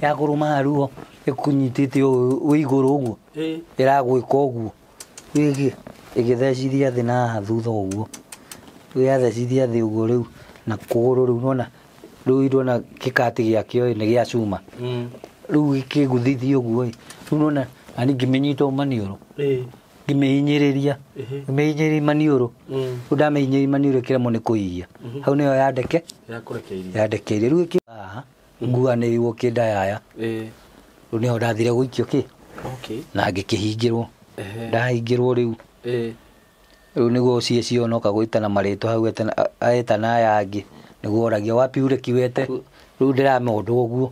Yakũrũma ruo ĩkũnyitĩte ũũ wĩ igũrũ ũguo. Ĩragwĩka ũguo. Ĩgĩ ĩgĩthecithia thĩ na haha thutha ũguo. Yathecithia thĩ ũguo rĩu na kũgũrũ rĩu nona rĩu ndona kĩkati gĩakĩo nĩ gĩa cuma. Rĩu gĩkĩguthithia ũguo ĩ. Rĩu nona nani ngĩmĩnyita ũũ maniũrũ. Ngĩmĩhinyĩrĩria. Ngĩmĩhinyĩrĩria maniũrũ. Rĩu ndamĩhinyĩrĩria maniũrũ ĩkĩremwo nĩ kũhihia. Hau nĩyo yandeke. Yakũrekeirie. Rĩu ĩkĩ haha nguanĩirwo kĩndayaya. Rĩu nĩho ndathire gũikio kĩ. Na ngĩkĩhingĩrwo. Ndahingĩrwo rĩu. Rĩu nĩguo CSO onoka gwĩtana marĩtwa hau etana aya angĩ nĩguo oragia wapi ule kiwete. Rĩu ndĩramũndũ ũguo.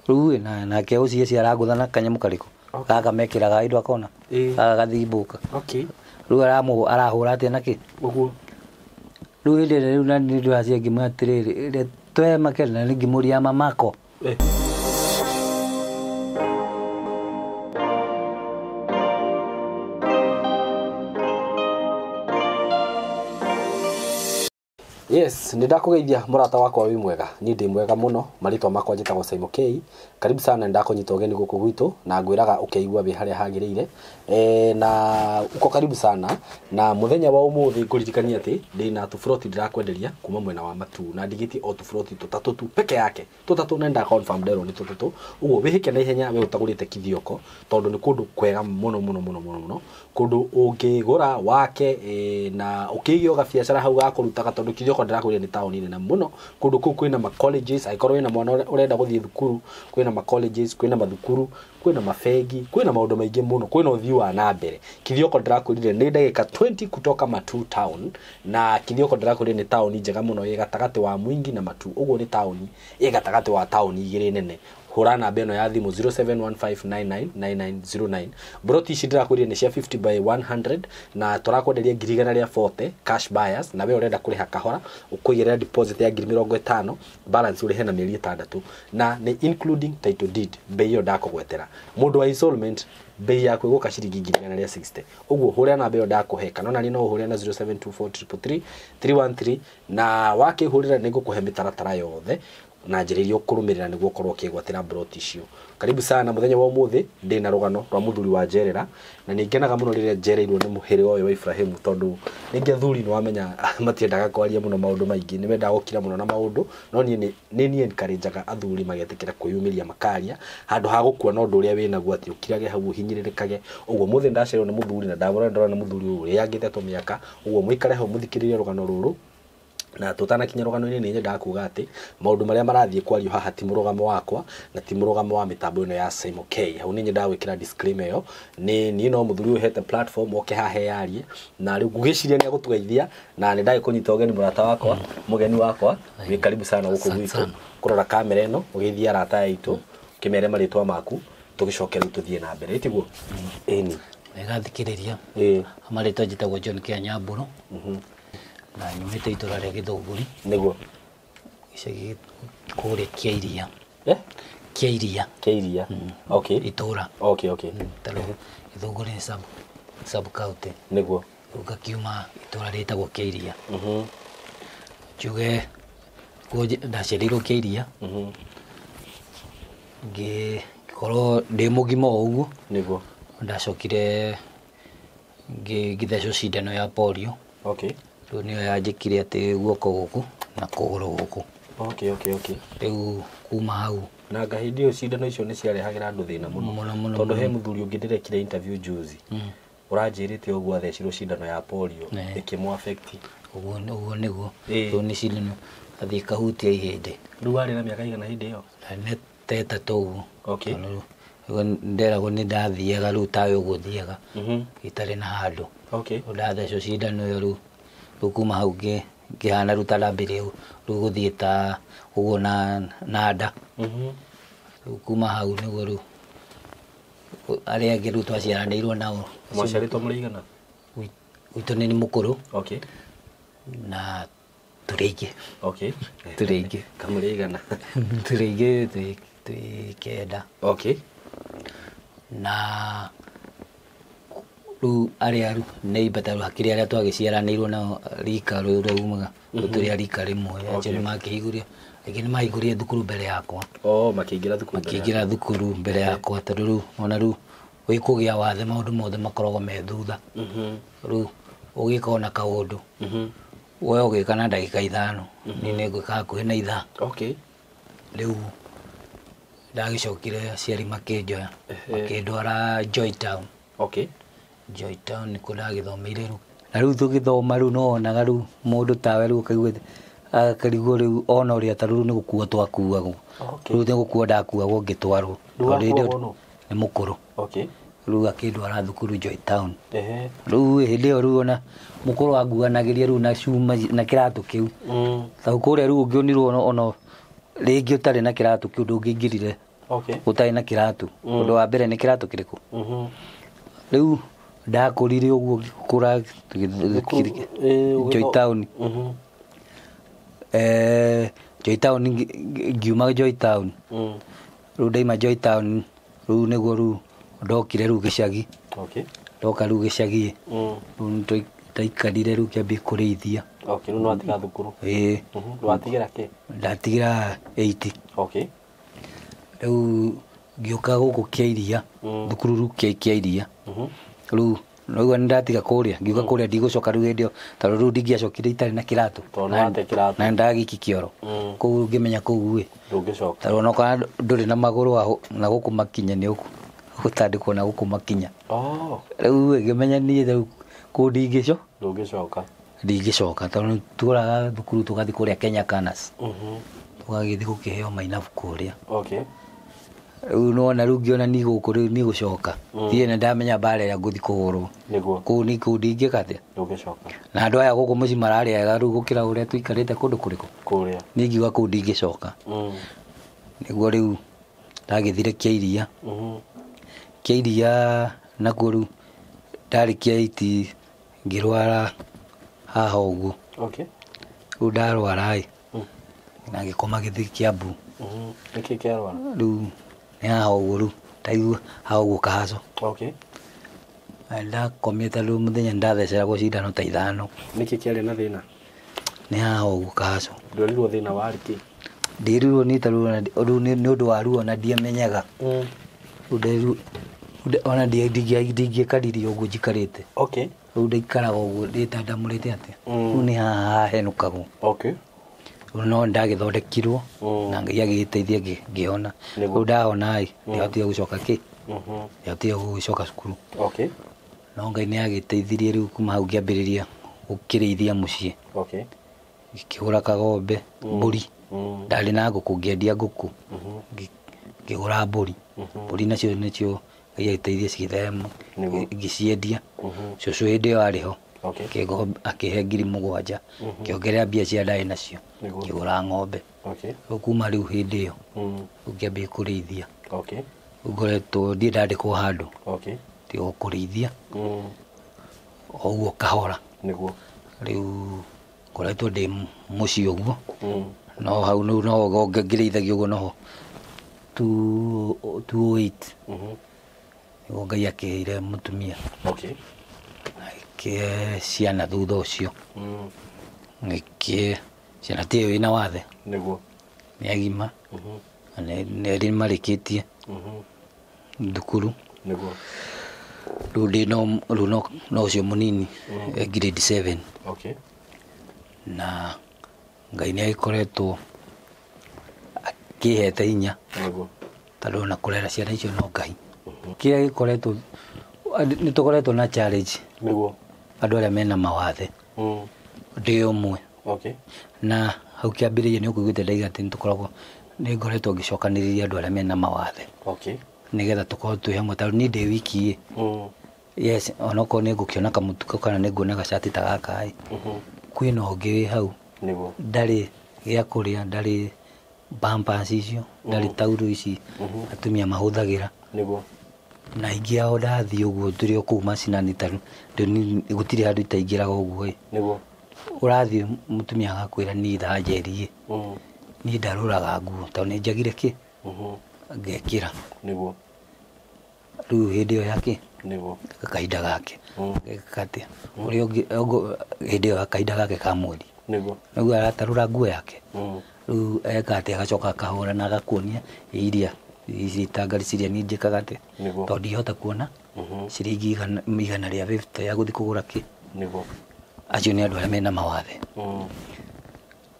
Rĩu ĩ nake OCS aragũtha na kanyamũ karĩkũ. Gaka mekĩraga indo akona. Gaka gathimbũka. Rĩu arahũra atĩa nakĩ? Ũguo. Rĩu hĩndĩ ĩrĩa rĩu nani ndĩracia ngĩmwĩra atĩrĩrĩ, twemake na ngĩmũria mamako. Yes, nĩ ndakũgeithia mũrata wakwa wĩ mwega. Niĩ ndĩ mwega mũno, marĩtwa makwa njĩtagwo Simon K. Karibu sana, nĩ ndakũnyita ũgeni gũkũ gwitũ na ngwĩraga ũkeigua wĩ harĩa hagĩrĩire. Na uko karibu sana. Na mũthenya wa ũmũthĩ ngũririkania atĩ ndĩna tũburoti ndĩrakwenderia kuma mwena wa Matuu na ndigĩtie o tũburoti tũtatũ tu peke yake. Tũtatũ na nda confirm nderwo nĩ tũtatũ. Ũguo wĩhĩke na ihenya we ũtagũrĩte Kithioko tondũ nĩ kũndũ kwega mũno mũno mũno mũno mũno. Kũndũ ũngĩgũra wake na ũkĩige o gabiacara hau ga kũrutaga tondũ Kithioko ndĩrakwĩrire nĩ taũni nene mũno. Kũndũ kũu kwĩna ma colleges, angĩkorwo wĩna mwana ũrenda gũthiĩ thukuru, kwĩna ma colleges, kwĩna mathukuru, kwĩna mabengi, kwĩna maũndũ maingĩ mũno, kwĩna ũthii wa na mbere. Kithioko ndĩrakwĩrire nĩ ndagĩka 20 kutoka Matuu town, na Kithioko ndĩrakwĩrire nĩ taũni njega mũno ĩ gatagatĩ wa Mwingi na Matuu. Ũguo nĩ taũni ĩ gatagatĩ wa taũni igĩrĩ nene. Hũra namba ĩno ya thimũ 0715999909. Broti ici ndĩrakwĩrire nĩ cia 50 by 100 na tũrakwenderia ngiri igana rĩa 40 cash buyers, na we ũrenda kũrĩha kahora ũkũigĩrĩra deposit ya ngiri mĩrongo ĩtano, balance ũrĩhe na mĩeri ĩtandatũ, na nĩ including title deed. Bei ĩyo ndakũgwetera. Mũndũ wa installment bei yaku ĩgũka ciringi ngiri igana rĩa 60. Ũguo hũra namba ĩyo ndakũhe, kana ona niĩ no ũhũre na 0724333313 na wakĩhũrĩra nĩ ngũkũhe mĩtaratara yothe na njĩra iria ũkũrũmĩrĩra nĩguo ũkorwo ũkĩgwatĩra broti icio. Karibu sana mũthenya wa ũmũthĩ ndĩna rũgano rwa mũthuri wa njerera, na nĩ ngenaga mũno rĩrĩa njereirwo nĩ mũhĩrĩga ũyũ wa Ibrahimu tondũ rĩngĩ athuri nĩ wamenya matiendaga kwaria mũno maũndũ maingĩ, nĩ mendaga gũkira mũno na maũndũ, no niĩ nĩ niĩ encourageaga athuri magetĩkĩra kwĩyumĩria makaria handũ ha gũkua na ũndũ ũrĩa wĩnaguo atĩ ũkirage hau ũhinyĩrĩrĩkage. Ũguo mũthĩ ndacererwo nĩ mũthuri na ndamũrora ndĩrona nĩ mũthuri ũyũ ũrĩangĩte tũmĩaka. Ũguo mũikare hau mũthikĩrĩrie rũgano rũrũ. Na tũtanakinya rũgano-inĩ nĩ nyendaga kuga atĩ maũndũ marĩa marathiĩ kwario haha ti mũrũgamo wakwa na ti mũrũgamo wa mĩtambo ĩno ya Simon K. Hau nĩ nyendaga gwĩkĩra disclaimer ĩyo. Nĩ niĩ no mũthuri ũyũ ũhete platform oke haha yarie, na rĩu ngwĩciria nĩ agũtũgeithia, na nĩ ndagĩkũnyita ũgeni mũrata wakwa, mũgeni wakwa, wĩ karibu sana gũkũ gwitũ kũrora kamera ĩno, ũgeithie arata aitũ, ũkĩmere marĩtwa maku, tũgĩcoke rĩu tũthiĩ na mbere, tiguo? Ĩni. Wega thikĩrĩria. Marĩtwa njĩtagwo John Kĩanyambũrũ. Na nyumĩte itũra rĩa Gĩthũngũri. Nĩguo. Gĩcagi kũrĩa kĩa iria. Kĩa iria. Kĩa iria. Itũra. Tondũ Gĩthũngũri nĩ sub county. Nĩguo. Rĩu ngakiuma itũra rĩtagwo kĩa iria. Njuge ndaciarĩirwo kĩa iria. Ngĩkorwo ndĩ mũgima o ũguo. Nĩguo. Ndacokire ngĩthecwo cindano ya polio. Rĩu nĩyo yanjĩkire atĩ guoko gũkũ na kũgũrũ gũkũ. Rĩu kuma hau. Na anga hĩndĩ ĩyo cindano icio nĩ ciarehagĩra andũ thĩna mũno. Mũno, mũno, Tondũ he mũno. mũthuri ũngĩ ndĩrekire interview juzi. Ũranjĩrĩte ũguo athecirwo cindano ya polio ĩkĩmũ affect. Ũguo ũguo nĩguo. Rĩu nĩ cindano athiĩ kahutia ihĩndĩ. Rĩu warĩ na mĩaka igana hĩndĩ ĩyo? Nĩ ta ĩtatũ ũguo. Tondũ rĩu nderagwo nĩ ndathiaga rĩu tawe ũguo thiaga. Itarĩ na handũ. Rĩu ndathecwo cindano ĩyo rĩu. Rĩu kuma hau ngĩhana rĩu ta ndambĩrĩria rĩu gũthiĩ ta ũguo na nda. Rĩu kuma hau nĩguo rĩu arĩa angĩ rĩu twaciaranĩirwo nao. Mwaciarĩtwo mũrĩ aigana? Gwitũ nĩ mũkũrũ. Na tũrĩ aingĩ. Tũrĩ aingĩ. Kamũrĩ aigana? Tũrĩ aingĩ, twĩ kenda. Na rĩu arĩa rĩu neighbor ta rĩu hakĩrĩ arĩa twagĩciaranĩirwo nao rika rĩu rĩaumaga, rĩu tũrĩ a rika rĩmwe, acio nĩ makĩhingũria Rĩngĩ nĩ mahingũrire thukuru mbere yakwa. Oh, makĩingĩra thukuru mbere. Makĩingĩra thukuru mbere yakwa tondũ rĩu ona rĩu wĩkũgĩa wathe maũndũ mothe makoragwo me thutha. Rĩu ũgĩka ona kaũndũ we ũgĩka na ndagĩka 5, niĩ nĩngwĩka hakuhĩ na ithaa. Okay. Rĩu ndagĩcokire aciari makĩnjoya makĩndwara Joy Town. Okay. Joy Town nĩkuo ndagĩthomeire rĩu. Na rĩu tũgĩthoma rĩu no wonaga rĩu mũndũ tawe rĩu ũkaigua akarigwo rĩu ona ũrĩa ta rĩu nĩ gũkuo twakuagwo. Okay. Rĩu nĩ gũkuo ndakuagwo ngĩtwarwo. Rĩu Tondũ hĩndĩ ĩyo wakuagwo nũ? nĩ mũkũrũ. Okay. Rĩu akĩndwara thukuru Joy Town. Ehe. Rĩu hĩndĩ ĩyo rĩu ona mũkũrũ anguanagĩria rĩu na cuma na kĩratũ kĩu. Tondũ kũrĩa rĩu ũngĩonirwo ona rĩngĩ ũtarĩ na kĩratũ kĩu ndũngĩingĩrire. Okay. Ũtarĩ na kĩratũ. Ũndũ wa mbere nĩ kĩratũ kĩrĩkũ? Rĩu ndakũrire ũguo ngĩkũra Joy Town. Joy Town ngiuma Joy Town. Rĩu ndaima Joy Town rĩu nĩguo rĩu ndokire rĩu gĩcagi. Okay. Ndoka rĩu gĩcagi. Rĩu ndaikarire rĩu kĩambia kũrĩithia. Okay, rĩu nĩwatiga thukuru. Ĩĩ. Watigĩra kĩ? Ndatigĩra 8. Okay. Rĩu ngĩũka gũkũ Kĩairia, thukuru rĩu Kĩairia. Rĩu noigua nĩndatiga kũrĩa, ngiuga kũrĩa ndigũcoka rĩu hĩndĩ ĩyo, tondũ rĩu ndingĩacokire itarĩ na kĩratũ. Tondũ nĩwate kĩratũ. Na ndagiki kĩoro. Kũu ngĩmenya kũu ĩ. Ndũngĩcoka. Tondũ onokorwo ndũrĩ na magũrũ na gũkũ makinya nĩ ũgũtandĩkwo na gũkũ makinya. Oh. Rĩu ngĩmenya niĩ rĩu kũu ndingĩcoka. Ndũngĩcoka. Ndingĩcoka tondũ tũraga thukuru tũgathiĩ kũrĩa Kenya Canas. Tũgagĩthiĩ gũkĩheo mainabu kũrĩa. Okay. Rĩu nĩwona rĩu ngĩona niĩ gũkũ rĩu niĩ gũcoka. Thiĩ na ndamenya mbara ĩrĩa ngũthiĩ kũhũrwo. Nĩguo. Kũu nĩ kũu ndingĩka atĩa? Ndũngĩcoka. Na andũ aya gũkũ mũciĩ mararĩaga rĩu gũkĩra ũrĩa tũikarĩte kũndũ kũrĩkũ. Kũrĩa. Niĩ ngiuga kũu ndingĩcoka. Nĩguo rĩu ndagĩthire Kĩairia. Kĩairia nakuo rĩu ndarĩkia 8 ngĩrwara haha ũguo. Okay. Rĩu ndarwara ĩ, na ngĩkoma gĩthii Kĩambu. Nĩkĩ kĩarwara? Rĩu nĩ haha ũguo rĩu ndaigua haha ũguo kahaco. Okay. Na ndakomete rĩu mũthenya nĩndatheceragwo cindano ta 5. Nĩkĩ kĩarĩ na thĩna? Nĩ haha ũguo kahaco. Ndwerirwo thĩna warĩ kĩ? Ndĩrirwo niĩ ta rĩu nĩ ũndũ wa ruo na ndiamenyaga. Rĩu ona ndingĩekaririe ũguo njikarĩte. Okay. Rĩu ndaikaraga ũguo ndĩtandamũrĩte atĩa. Rĩu nĩ haha hahenũkagwo. Okay. Rĩu no ndagĩthondekirwo na Ngai agĩgĩteithia ngĩhona. Rĩu ndahona ĩ, ndiahotire gũcoka kĩ? Ndiahotire gũcoka cukuru. Okay. No Ngai nĩ agĩteithirie rĩu kuma hau ngĩambĩrĩria gũkĩrĩithia mũciĩ. Okay. Ngĩkĩgũra kagombe, mbũri. Ndarĩ na ngũkũ, ngĩendia ngũkũ. Ngĩgũra mbũri. Mbũri nacio nĩcio Ngai agĩteithia cigĩtherema, ngĩciendia. Cũcũ hĩndĩ ĩyo arĩ ho. Okay. Akĩhe ngiri 7, ngĩongerera mbia cia ndarĩ nacio, ngĩgũra ng'ombe. Okay. Rĩu kuma rĩu hĩndĩ ĩyo, rĩu ngĩambia kũrĩithia. Okay. Rĩu ngoretwo ndirĩ ndandĩkwo handũ. Okay. Tiga o kũrĩithia. O ũguo kahora. Nĩguo. Rĩu ngoretwo ndĩ mũciĩ ũguo. No hau rĩu no ngĩrĩithagia ũguo noho 208. Nĩguo Ngai akĩheire mũtumia. Okay. Agĩkĩhe ciana thutha ũcio. Agĩkĩhe ciana ti ĩyo ĩna wathe. Nĩguo. Nĩ agima. Na nĩ erĩ marĩkĩtie thukuru. Nĩguo. Rĩu ndĩ no rĩu no ũcio mũnini e grade 7. Okay. Na Ngai nĩ agĩkoretwo akĩhete hinya. Nĩguo. Tondũ ona kũrera ciana icio no Ngai. Kĩrĩa gĩkoretwo nĩ tũkoretwo na challenge. Nĩguo. Andũ arĩa mena mawathe. Ndĩ ũmwe. Okay. Na hau kĩambĩrĩria nĩ ũkũiguĩte ndaiga atĩ nĩtũkoragwo nĩ ngoretwo ngĩcokanĩrĩria andũ arĩa mena mawathe. Okay. Nĩgetha tũkorwo twĩ hamwe tondũ niĩ ndĩ wiki ĩ. Yes, onokorwo nĩ ngũkĩona kamũtuko kana nĩ nguona gacati ta gaka ĩ. Kwĩna ũngĩ wĩ hau. Nĩguo. Ndarĩ gĩa kũrĩa, ndarĩ pampers icio, ndarĩ taurũ ici atumia mahũthagĩra. Nĩguo. Na aingĩ ao ndathiĩ ũguo tũrĩ o kũu macinani ta rĩu gũtirĩ handũ itaingĩraga ũguo ĩ. Nĩguo. Ũrathiĩ mũtumia agakwĩra niĩ thanjeri ĩ. Niĩ ndarũraga nguo tondũ nĩ njagire kĩ? Ngekĩra. Nĩguo. Rĩu hĩndĩ ĩyo ya kĩ? Nĩguo. Kahinda gake. Ngeka atĩa? Ũrĩa ũngĩ hĩndĩ ĩyo kahinda gake ka mweri. Nĩguo. Nĩguo aratarũra nguo yake. Rĩu eka atĩ agacoka akahũra na agakuonia iria ici tangari ciria niĩ njĩkaga atĩa. Nĩguo. Tondũ ndingĩhota kuona ciringi 150 ya gũthiĩ kũgũra kĩ. Nĩguo. Acio nĩ andũ arĩa mena mawathe.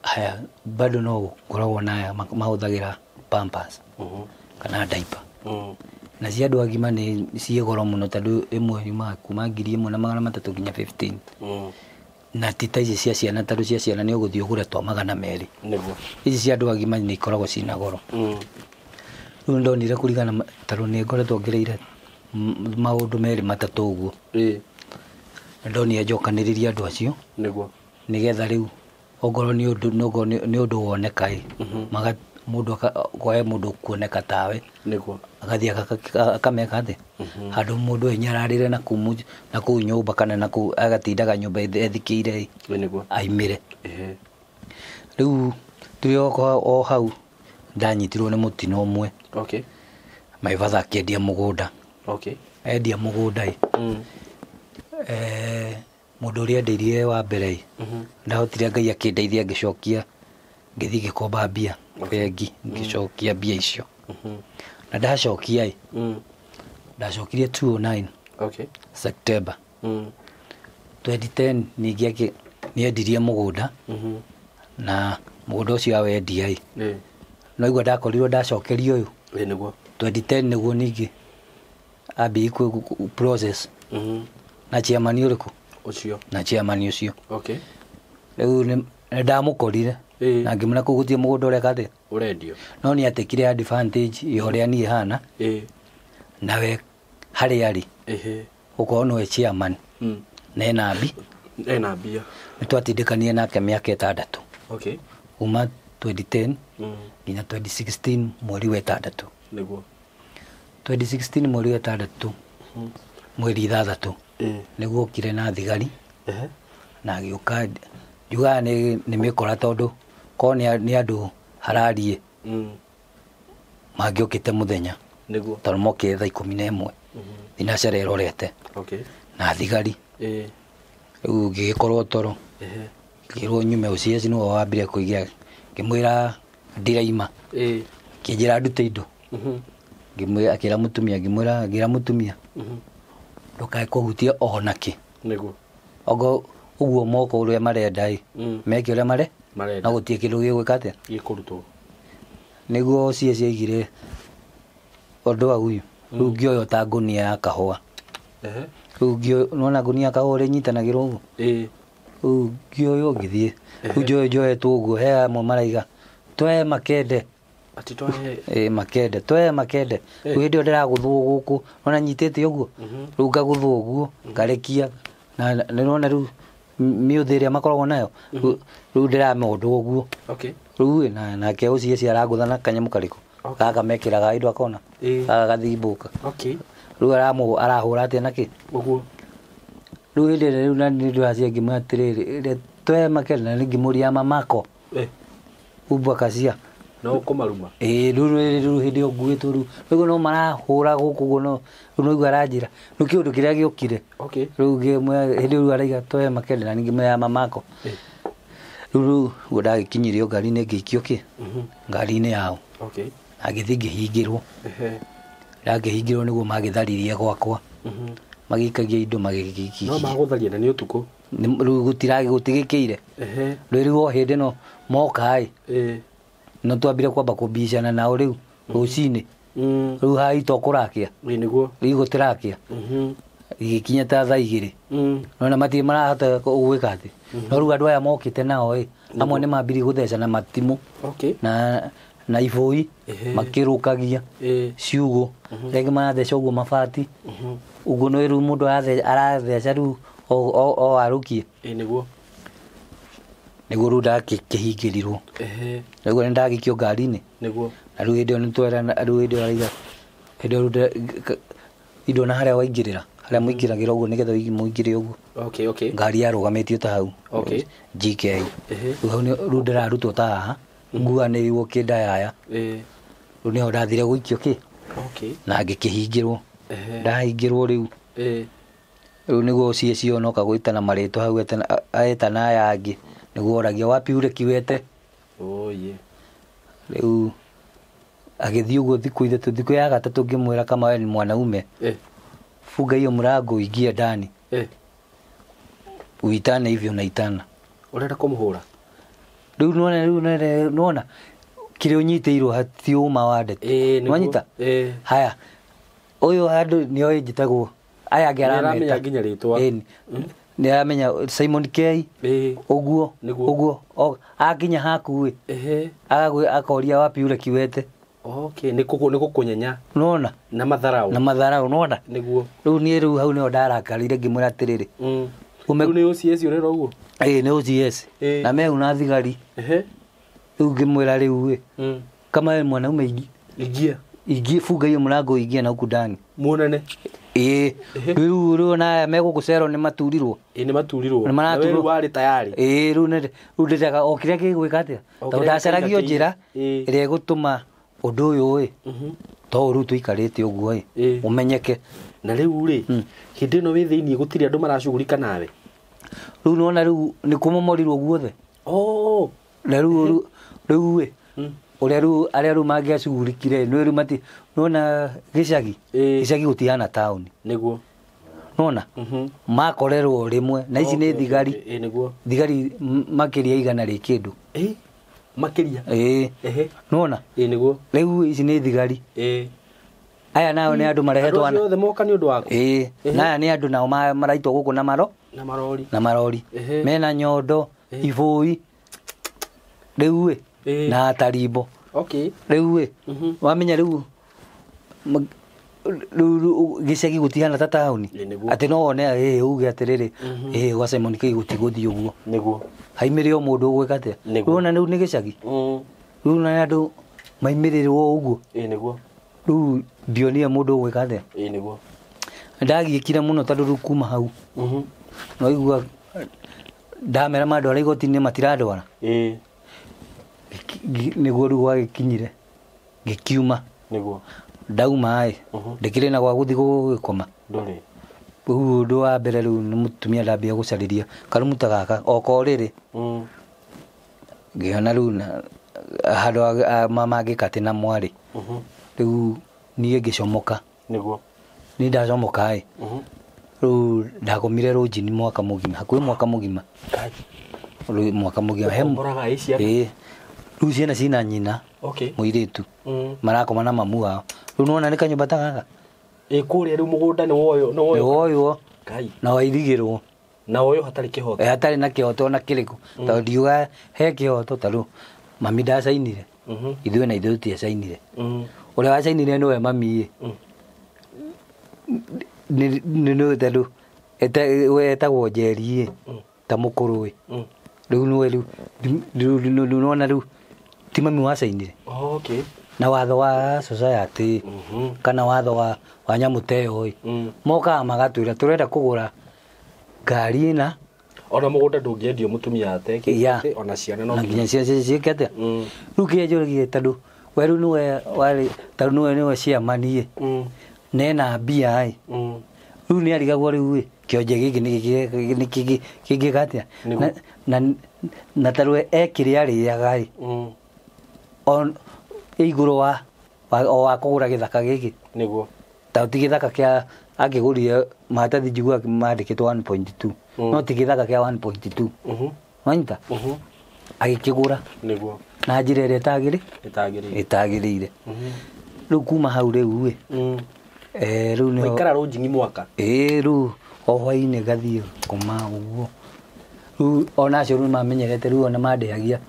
Haya, bado no gũkoragwo na aya mahũthagĩra pampers kana diaper. Na cia andũ agima nĩ ciĩ goro mũno tondũ ĩmwe yumaga kuma 1300 nginya 15. Na ti ta ici cia ciana tondũ cia ciana nĩ ũgũthiĩ ũgũre twa 200. Nĩguo. Ici cia andũ agima nĩ ikoragwo ciĩna goro. Rĩu ndonire kũringana tondũ nĩ ngoretwo ngereire maũndũ merĩ matatũ ũguo. Ndonire njokanĩrĩrie andũ acio. Nĩguo. Nĩgetha rĩu ongorwo nĩ ũndũ nĩ ũndũ woneka ĩ, mũndũ kwae mũndũ kuoneka tawe. Nĩguo. Agathiĩ akameka atĩa? Handũ mũndũ enyararĩre na kũu nyũmba kana na kũu agatindaga nyũmba ethikĩire ĩ. Nĩguo. Aimĩre. Rĩu tũrĩ o hau ndanyitirwo nĩ mũtino ũmwe. Okay. My father akĩendia mũgũnda. Okay. Endia mũgũnda ĩ. Mũndũ ũrĩa endeirie wa mbere ĩ, ndahotire Ngai akĩndeithia ngĩcokia, ngĩthiĩ ngĩkomba mbia bengi, ngĩcokia mbia icio. Na ndacokia ĩ, ndacokirie 2009. Okay. September. 2010 ningĩ nĩendirie mũgũnda. Na mũgũnda ũcio awendia ĩ. No igua ndakorirwo ndacokerio ũyũ. Nĩguo. 2010 nĩguo ningĩ ambĩrĩirie process. Na chairman ũrĩkũ? Ũcio. Na chairman ũcio. Okay. Rĩu nĩ ndamũkorire. Na ngĩmwĩra kũu gũtirĩ mũgũnda ũreka atĩa? Ũrendio. No nĩ atekire advantage ya ũrĩa niĩ hana. Nawe harĩa arĩ. Gũkorwo nĩwe chairman. Na ena mbi. Ena mbia. Nĩ twatindĩkanire nake mĩaka 6. Okay. Kuma 2010 nginya 2016 mweri wa 6. Nĩguo. 2016 mweri wa 6. Mweri 6. Nĩguo okire na thigari. Na agĩũka njugaga nĩ mĩkora tondũ korwo nĩ andũ harariĩ mangĩokĩte mũthenya. Nĩguo. Tondũ mokire thaa 11. Thinacara ĩrorete. Okay. Na thigari. Rĩu ngĩgĩkorwo toro. Ngĩrwo nyume OCS nĩwe wambire kũigia. Ngĩmwĩra ndiraima. Akĩnjĩra ndute indo. Ngĩmwĩra, akĩra mũtumia, ngĩmwĩra, ngĩra mũtumia. Ndũkae kũhutia ona kĩ. Nĩguo. Ogo ũguo moko ũrĩa marenda ĩ. Meke ũrĩa marenda. No gũtirĩ kĩndũ gĩgwĩka atĩa? Gĩkũrutwo. Nĩguo OCS yaigire ũndũ wa ũyũ. Rĩu ngĩoywo ta ngũnia ya kahũa. Rĩu nĩwona ngũnia ya kahũa ũrĩa ĩnyitanagĩrwo ũguo? Rĩu ngĩoywo ngĩthiĩ. Rĩu njoetwo ũguo, he amwe maraiga, twe makende. Ati twahe. Makende, twe makende. Rĩu hĩndĩ ĩyo ndĩragũthwo gũkũ, nĩwona nyitĩte ũguo? Rĩu ngagũthwo ũguo, ngarekia. Na nĩwona rĩu mĩũthĩ ĩrĩa makoragwo nayo, rĩu ndĩramondwo ũguo. Okay. Rĩu ĩ, nake OCS aragũtha na kanyamũ karĩkũ? Gaka mekĩraga indo akona. Gaka gathimbũka. Okay. Rĩu arahũra atĩa nakĩ? Ũguo. Rĩu hĩndĩ ĩrĩa rĩu na nĩ ndĩracia ngĩmwĩra atĩrĩrĩ, twe makende, na ngĩmũria mamako. Ubwa kacia. No ũkũmaruma. Rĩu hĩndĩ ĩyo nguĩtwo rĩu. Rĩu no marahũra gũkũ ũguo no, rĩu no igua aranjĩra. Rĩu kĩũndũ kĩrĩa gĩũkire. Okay. Rĩu ngĩmwĩra, hĩndĩ ĩyo rĩu araiga twe makende na ngĩmwĩra mamako. Rĩu ũguo ndagĩkinyirio ngari-inĩ ngĩikio kĩ? Ngari-inĩ yao. Okay. Na ngĩthiĩ ngĩhingĩrwo. Ndakĩhingĩrwo nĩguo magĩtharirie gwakwa. Magĩikagia indo magĩgĩikia. No magũtharia na nĩ ũtukũ. Rĩu gũtigĩkĩire. Rĩu o hĩndĩ no moka ĩ. No twambire kwamba kũbicana nao rĩu rũcinĩ. Rĩu haha to kũrakia. Nĩguo. Rĩu gũtirakia. Igĩkinya ta thaa 2. Nona matirĩ marahota gwĩka atĩ. No rĩu andũ aya mokĩte nao ĩ, amwe nĩ mambirie gũthecana matimũ. Okay. Na ibũi makĩrũkagia ciugũ. Rĩngĩ maratheca ũguo mabati. Ũguo nĩ rĩu mũndũ aratheca rĩu o arũkie. Nĩguo. Nĩguo rĩu ndakĩhingĩrirwo. Nĩguo nĩ ndagĩikio ngari-inĩ. Nĩguo. Na rĩu hĩndĩ ĩyo nĩ twerana, rĩu hĩndĩ ĩyo araiga, hĩndĩ ĩyo rĩu indo na harĩa waingĩrĩra, harĩa mũingĩragĩra ũguo nĩgetha mũingĩre ũguo. Okay, okay. Ngari yarũgamĩtio ta hau. Okay. GK. Rĩu hau rĩu ndĩrarutwo ta haha, nguanĩirwo kĩndayaya. Rĩu nĩho ndathire gũikio kĩ? Okay. Na ngĩkĩhingĩrwo. Ndahingĩrwo rĩu. Rĩu nĩguo OCS onoka gwĩtana marĩtwa hau etana aya angĩ. Nĩguo oragia wapi ule kiwete. Oh, yeah. Rĩu agĩthiĩ ũguo thikũ ithatũ, thikũ ya gatatũ ngĩmwĩra kama we ni mwanaume, funga hiyo mlango uingie ndani. Uitane hivyo unaitana. Ũrenda kũmũhũra? Rĩu nĩwona, rĩu nĩwona kĩrĩa ũnyitĩirwo hati ũma wa ndeto. Nĩwanyita? Haya, ũyũ handũ nĩoĩ njĩtagwo aya angĩ arameta. Nĩaramenya nginya rĩtwa. Nĩaramenya Simon K. Ũguo, ũguo. Akinya haku ĩ. Akoria wapi ule kiwete. Okay, nĩ gũkũnyenya. Nĩwona? Na matharau. Na matharau, nĩwona? Nĩguo. Rĩu niĩ rĩu hau nĩho ndarakarire ngĩmwĩra atĩrĩrĩ. Rĩu nĩ OCS ũrera ũguo? Ĩĩ, nĩ OCS. Na meuna thigari. Rĩu ngĩmwĩra rĩu ĩ. Kama we mwanaume ingia. Ingia, funga hiyo mlango ingia na huku ndani. Muonane. Ĩĩ. Rĩu rĩu na megũkũ cero nĩ maturirwo. Ĩĩ, nĩ maturirwo. Nĩ maraturirwo. Na we rĩu warĩ tayari. Ĩĩ, rĩu rĩu ndĩreka o kĩrĩa gĩgwĩka atĩa? Tondũ ndacaragio njĩra ĩrĩa ĩgũtũma ũndũ ũyũ ĩ. To rĩu tũikarĩte ũguo ĩ. Ũmenyeke. Na rĩu rĩ, hĩndĩ ĩno wĩ thĩinĩ gũtirĩ andũ maracugurika nawe. Rĩu nĩwona rĩu nĩ kũmomorirwo guothe. Na rĩu rĩu ĩ. Ũrĩa rĩu arĩa rĩu mangĩacugurikire nĩ rĩu mati nĩwona gĩcagi. Gĩcagi gũtihana taũni. Nĩguo. Nĩwona? Makorerwo rĩmwe na ici nĩ thigari. Nĩguo. Thigari makĩria igana rĩ kĩndũ. Makĩria. Nĩwona? Nĩguo. Rĩu ici nĩ thigari. Aya nao nĩ andũ marehetwo. Andũ othe moka nĩ ũndũ waku. Na aya nĩ andũ nao maraitwo gũkũ na maro. Na marori. Na marori. Mena nyondo, ibũi. Rĩu ĩ. Na tarimbo. Okay. Rĩu ĩ. Wamenya rĩu rĩu gĩcagi gũtihana ta taũni. Atĩ no wone ĩ uge atĩrĩrĩ, ĩ gwa Simon K gũtigũthiĩ ũguo. Nĩguo. Haimĩrĩ o mũndũ ũgwĩka atĩa? Nĩguo. Rĩu ona rĩu nĩ gĩcagi. Rĩu na andũ maimĩrĩrwo ũguo. Nĩguo. Rĩu ndionire mũndũ ũgwĩka atĩa. Nĩguo. Ndagiĩkire mũno tondũ rĩu kuma hau. No igua ndamera mandwara igoti-inĩ matirandwara. Nĩguo rĩu gwagĩkinyire ngĩkiuma. Nĩguo. Ndauma ĩ, ndĩkĩrĩ na gwa gũthiĩ gũgĩkoma. Ndũrĩ. Rĩu ũndũ wa mbere rĩu nĩ mũtumia ndambia gũcarĩria karumu ta gaka o ko rĩrĩ. Ngĩona rĩu handũ mama angĩka atĩ na mwarĩ. Rĩu niĩ ngĩcomoka. Nĩguo. Niĩ ndacomoka ĩ. Rĩu ndakomire rũnjini mwaka mũgima, hakuhĩ mwaka mũgima. Rĩu mwaka mũgima. Ũkomboraga ĩ ciana? Ĩĩ. Rĩu ciana cina nyina. Mũirĩtu. Marakoma na mamu wao. Rĩu nĩwona nĩ kanyũmba ta gaka? Ĩ kũrĩa rĩu mũgũnda nĩ woywo, nĩ woywo. Nĩ woywo. Ngai. Na wairigĩrwo. Na woywo hatarĩ kĩhoto. Hatarĩ na kĩhoto ona kĩrĩkũ. Tondũ ndiuga he kĩhoto ta rĩu mami ndacainire. Ithuĩ na ithuĩ tũtiacainire. Ũrĩa wacainire nĩwe mami ĩ. Nĩ tondũ we etagwo Njeri ĩ. Ta mũkũrũ ĩ. Rĩu nĩwe rĩu, rĩu nĩwona rĩu ti mami wacainire. Na watho wa society kana watho wa nyamũ ta ĩyo ĩ. Mokaga magatwĩra tũrenda kũgũra ngari ĩna. Ona mũgũnda ndũngĩendio mũtumia atekĩte, ona ciana no Na nginya ciana ciĩke atĩa? Rĩu kĩrĩa njũragia tondũ we rĩu nĩwe warĩ, tondũ nĩwe nĩwe chairman ĩ. Na ena mbia ĩ. Rĩu nĩ arigagwo rĩu ĩ, kĩonje gĩkĩ nĩ kĩngĩka atĩa? Na ta rĩu e kĩrĩa arĩaga ĩ. Igũrũ wa o wa kũgũra gĩthaka gĩkĩ. Nĩguo. Ta ti gĩthaka kĩa angĩgũrire maratathi njiguaga mandĩkĩtwo 1.2. No ti gĩthaka kĩa 1.2. Wanyita? Agĩkĩgũra. Nĩguo. Na njĩra ĩrĩa ĩtagĩrĩire. Ĩtagĩrĩire. Rĩu kuma hau rĩu ĩ. Rĩu nĩho Waikara rũnjingi mwaka. Ĩĩ, rĩu o hwaĩ-inĩ ngathiĩ koma ũguo. Rĩu ona acio rĩu mamenyerete rĩu ona mandĩhagia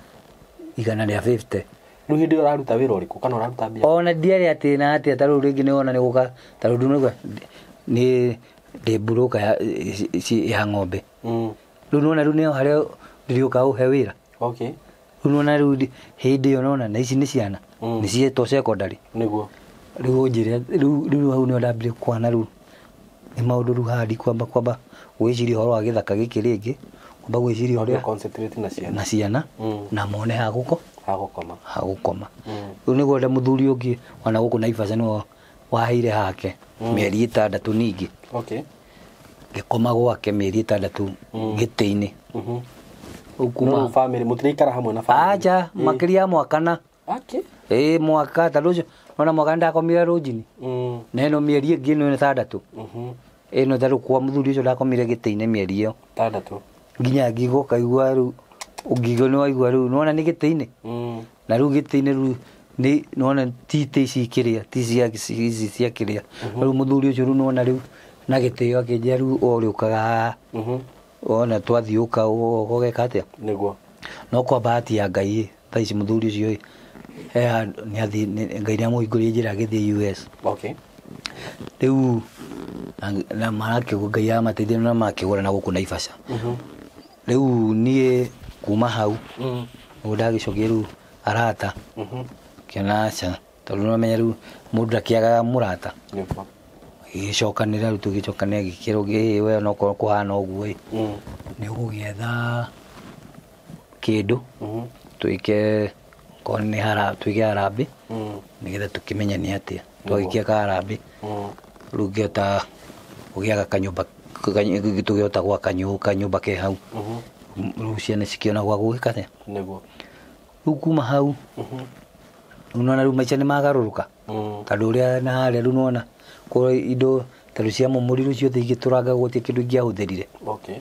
igana rĩa 50. Rĩu hĩndĩ ĩyo ũraruta wĩra ũrĩkũ kana ũraruta mbia? Ona ndiarĩ atĩ na atĩa ta rĩu rĩngĩ nĩwona nĩ gũka ta rĩu ndunauga nĩ ndĩ mburũka ya ng'ombe. Rĩu nĩwona rĩu nĩho harĩa ndĩrĩũka ũhe wĩra. Rĩu nĩwona rĩu hĩndĩ ĩyo nĩwona na ici nĩ ciana. Nĩ cietwo secondary. Nĩguo. Rĩu ũnjĩre rĩu hau nĩho ndambire kwana rĩu nĩ maũndũ rĩu haha ndikwamba kwamba gwĩciria ũhoro wa gĩthaka gĩkĩ rĩngĩ, kwamba gwĩciria ũrĩa Concentrate na ciana. Na ciana, na mone ha gũko. Ha gũkoma. Ha gũkoma. Rĩu nĩguo nda mũthuri ũngĩ ona gũkũ Naivasha nĩwe waheire hake mĩeri ĩtandatũ ningĩ. Ngĩkoma gwake mĩeri ĩtandatũ gĩtĩ-inĩ. Rĩu kuma No family mũtiraikara hamwe na family? Acha, makĩria ya mwaka na. Ĩĩ mwaka tondũ ũcio ona mwaka nĩndakomire rũnjini. Na ĩno mĩeri ĩngĩ ĩno ĩtandatũ. Ĩno tarĩu kwa mũthuri ũcio ndakomire gĩtĩ-inĩ mĩeri ĩyo. Tandatũ. Nginya ngingo ũkaigua rĩu ngingo nĩwaigua rĩu nĩwona nĩ gĩtĩ-inĩ. Na rĩu gĩtĩ-inĩ rĩu nĩ nĩwona ti itĩ ici kĩrĩa ti cia ici cia kĩrĩa. Rĩu mũthuri ũcio rĩu nĩwona rĩu na gĩtĩo akĩnjĩra rĩu ũrĩũkaga haha. Wona twathiĩ ũka ũgeka atĩa? Nĩguo. No kwa bahati ya Ngai thaa ici mũthuri ũcio ĩ he handũ nĩathiĩ Ngai nĩamũhingũrĩire njĩra agĩthiĩ US. Okay. Rĩu na marakĩgũra Ngai amateithia na makĩgũra na gũkũ Naivasha. Rĩu niĩ kuma hau nĩguo ndagĩcokia rĩu arata kĩona aca tondũ nĩwamenya rĩu mũndũ ndakĩagaga mũrata. Nĩguo. Gĩgĩcokanĩra rĩu tũgĩcokanĩra gĩkĩrwo ĩ we onokorwo kũhana ũguo ĩ nĩ ũgũgĩetha kĩndũ twĩke okorwo nĩ twĩke harambee nĩgetha tũkĩmenye nĩ atĩa. Twagĩkia kaharambee rĩu ngĩhota gũgĩaka kanyũmba tũkĩhota gwaka kanyũmba ke hau. Rĩu ciana cikĩona gwa gwĩka atĩa. Nĩguo. Rĩu kuma hau rĩu nĩwona rĩu maica nĩmagarũrũka. Tondũ ũrĩa na harĩa rĩu nĩwona kũrĩa indo tondũ cia mũmũri ciothe igĩtũranga gũtirĩ kĩndũ ingĩahũthĩrire. Okay.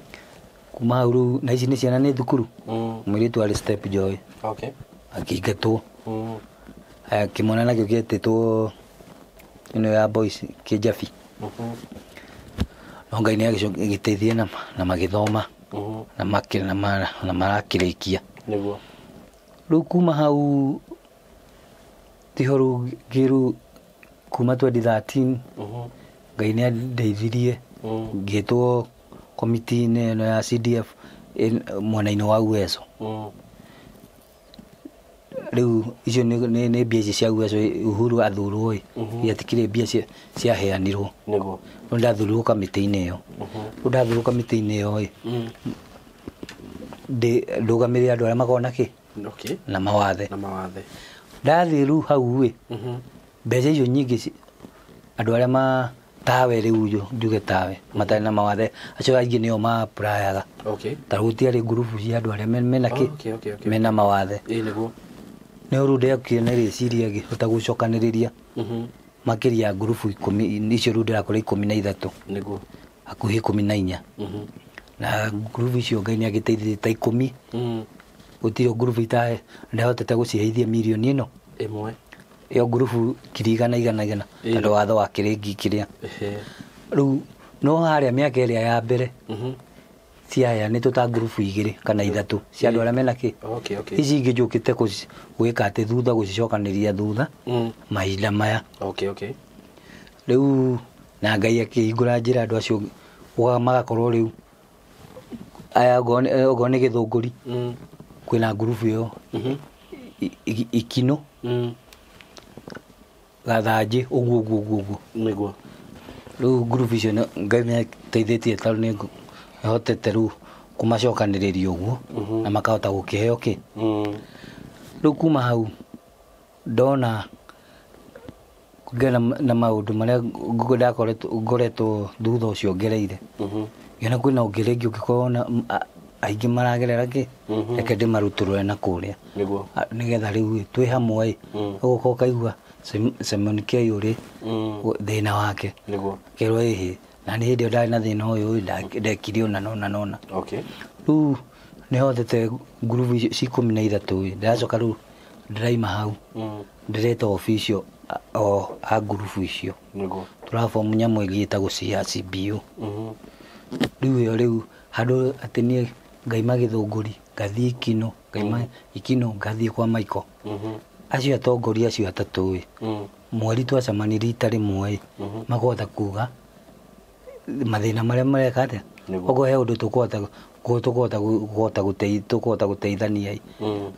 Kuma hau rĩu na ici nĩ ciana nĩ thukuru. Mũirĩtu arĩ step joy. Okay. Akĩingatwo. Aya kĩmwana nakĩo gĩetĩtwo ĩno ya boys kĩnjabi. No Ngai nĩagĩteithia na magĩthoma na marakĩrĩkia. Nĩguo. Rĩu kuma hau tiho rĩu ngĩrũ kuma 2013 Ngai nĩandeithirie ngĩtwo komiti-inĩ ĩno ya CDF mwena-inĩ wa Uwezo. Rĩu icio nĩ mbia ici cia Uwezo Uhuru athurwo ĩ gĩatikĩrĩ mbia ciaheanirwo. Nĩguo. Rĩu ndathurwo kamĩtĩ-inĩ ĩyo. Rĩu ndathurwo kamĩtĩ-inĩ ĩyo ĩ ndũgamĩrĩre andũ arĩa makoragwo na kĩ? Okay. Na mawathe. Na mawathe. Ndathiĩ rĩu hau ĩ mbeca icio nyingĩ andũ arĩa ma tawe rĩu njuge tawe matarĩ na mawathe acio aingĩ nĩo ma-applyaga. Okay. Ta rĩu gũtiarĩ ngurubu cia andũ arĩa mena kĩ? Okay, okay, okay. Mena mawathe. Ĩĩ nĩguo. Nĩ ũru ndekire na rĩciria ngĩhota gũcokanĩrĩria makĩria ya ngurubu ikũmi icio rĩu ndĩrakora 13. Nĩguo. Hakuhĩ 14. Na ngurubu icio Ngai nĩagĩteithĩtie ta 10. Gũtirĩ ngurubu ndahotete gũciheithia mirioni ĩno. Ĩmwe. Ĩyo ngurubu 100,000 igana igana tondũ watho wa kĩrĩngi kĩrĩa. Rĩu no harĩa mĩaka ĩrĩa ya mbere ciaheanĩtwo ta ngurubu 2 kana 3 cia andũ arĩa mena kĩ. Okay, okay. Ici ingĩ njũkĩte gwĩka atĩ thutha gũcicokanĩria thutha mahinda maya. Okay, okay. Rĩu na Ngai akĩhingũra njĩra andũ acio magakorwo rĩu aya okorwo nĩ Gĩthũngũri kwĩna ngurubu ĩyo Ikino Gathanjĩ ũguo ũguo ũguo ũguo. Nĩguo. Rĩu ngurubu icio Ngai nĩateithĩtie tondũ nĩhotete rĩu kũmacokanĩrĩria ũguo na makahota gũkĩheo kĩ. Rĩu kuma hau ndona ngena na maũndũ marĩa ngoretwo thutha ũcio ngereire. Ngĩona kwĩna ũngĩ rĩngĩ ũngĩkorwo na aingĩ maragerera kĩ reke ndĩmarutũrũre na kũrĩa. Nĩguo. Nĩgetha rĩu twĩ hamwe ĩ ũgũka ũkaigua Simon K ũrĩ thĩna wake. Nĩguo. Kerwo ĩhĩ na nĩ hĩndĩ ĩyo ndarĩ na thĩna ũyũ ndekire ũna na ũna na ũna. Okay. Rĩu nĩhotete ngurubu icio ci 13 ĩ ndĩracoka rĩu ndĩraima hau ndĩreta official o a ngurubu icio. Nĩguo. Tũrabomu nyamũ ĩngĩ ĩtagwo CRCBO. Rĩu ĩyo rĩu handũ atĩ niĩ ngaima Gĩthũngũri ngathiĩ Ikino ngaima Ikino ngathiĩ kwa Michael. Acio atongoria acio atatũ ĩ mweri twacemanirie rita rĩmwe ĩ makahota kuga mathĩna marĩa mareka atĩa. Okorwo he ũndũ tũkũhota gũteithania ĩ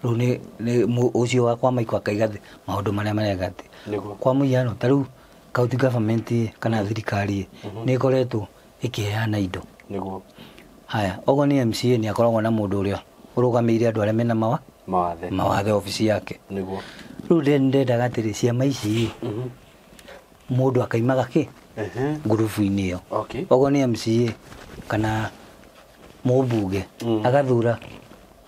rĩu nĩ ũcio wa kwa Michael akaiga maũndũ marĩa mareka atĩ. Kwa mũhiano ta rĩu county government kana thirikari nĩ ĩkoretwo ĩkĩheana indo. Nĩguo. Haya okorwo nĩ MCA nĩ akoragwo na mũndũ ũrĩa ũrũgamĩrĩire andũ arĩa mena mawathe mawathe obici yake. Nĩguo. Rĩu ndendaga atĩrĩ ciama ici mũndũ akaimaga kĩ ngurubu-inĩ ĩyo. Okay. Okorwo nĩ MCA kana mũmbunge agathura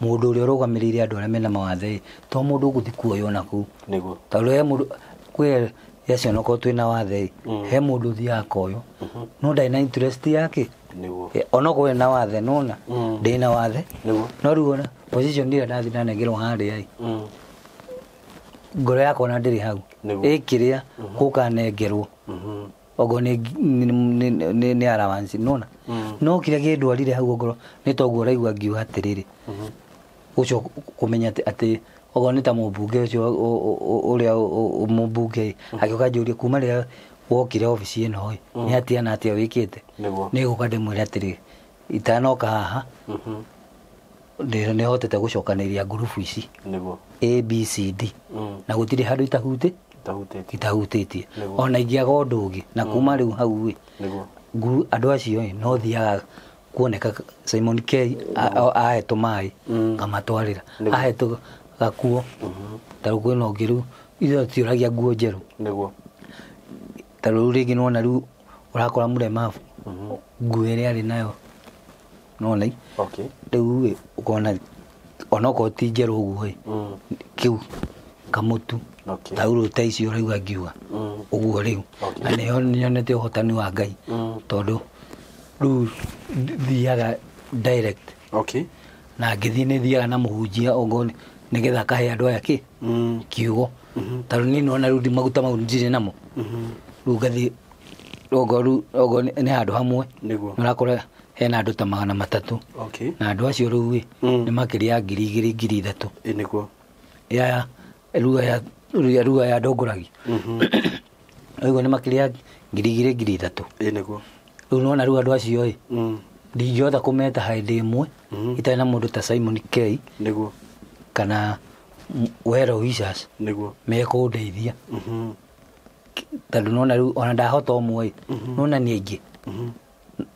Mũndũ ũrĩa ũrũgamĩrĩire andũ arĩa mena mawathe to mũndũ ũgũthiĩ kuoywo nakũu. Nĩguo. Tondũ he mũndũ kwĩ acio onakorwo twĩna wathe he mũndũ ũthiaga akoywo no ndarĩ na interest yake. Nĩguo. Onokorwo ena wathe nona ndĩna wathe. Nĩguo. No rĩu ona position ĩrĩa ndathiĩ ndanengerwo harĩa ĩ ngoro yakwa ona ndĩrĩ hau. Nĩguo. Ĩkĩrĩa gũkanengerwo okorwo nĩ allowance nona. No kĩrĩa kĩndwarire hau okorwo nĩ toguo ũraigua ngiuga atĩrĩrĩ ũcio kũmenya atĩ okorwo nĩ ta mũmbunge ũcio ũrĩa mũmbunge agĩũka anjũrie kuma rĩrĩa wokire obici ĩno ĩ nĩ atĩa na atĩa wĩkĩte. Nĩguo. Nĩ gũka ndĩmwĩre atĩrĩ itanoka haha nĩ hotete gũcokanĩrĩria ngurubu ici. Nĩguo. A B C D. Na gũtirĩ handũ itahutĩtie. Ona ingĩaga ũndũ ũngĩ na kuma rĩu hau ĩ Nĩguo. Andũ acio ĩ no thiaga kuoneka Simon K ahetwo maĩ ngamatwarĩra ahetwo gakuo ta rĩu kwĩna ũngĩ rĩu ithuĩ tũtiũragia nguo njerũ. Nĩguo. Ta rĩu rĩngĩ nĩwona rĩu ũrakora mũlemavu nguo ĩrĩa arĩ nayo nĩwona Okay. rĩu ĩ ũkona onokorwo ti njerũ ũguo ĩ kĩu kamũtu Okay. taurũ ta icio ũraigua ngiuga ũguo rĩu. Okay. Na nĩho nyonete ũhotani wa Ngai tondũ rĩu thiaga direct. Okay. Na ngĩthiĩ nĩ thiaga na mũhunjia okorwo nĩgetha akahe andũ aya kĩ kiugo. Tondũ niĩ nĩwona rĩu maguta mau ndirĩ namo. Rĩu ngathiĩ okorwo nĩ handũ hamwe. Nĩguo. Nĩũrakora hena andũ ta 300. Okay. Na andũ acio rĩu ĩ nĩ makĩria ya 2,000 3,000. Nĩguo. Ya rĩu aya ndongoragia. Ũguo nĩ makĩria ya 2,000 3,000. Nĩguo. Rĩu nĩwona rĩu andũ acio ĩ ndingĩhota kũmeta hĩndĩ ĩmwe itarĩ na mũndũ ta Simon K. Nĩguo. Kana Wero Wishers. Nĩguo. Mekũndeithia. Tondũ nĩwona rĩu ona ndahota ũmwe ĩ nĩwona nĩ aingĩ.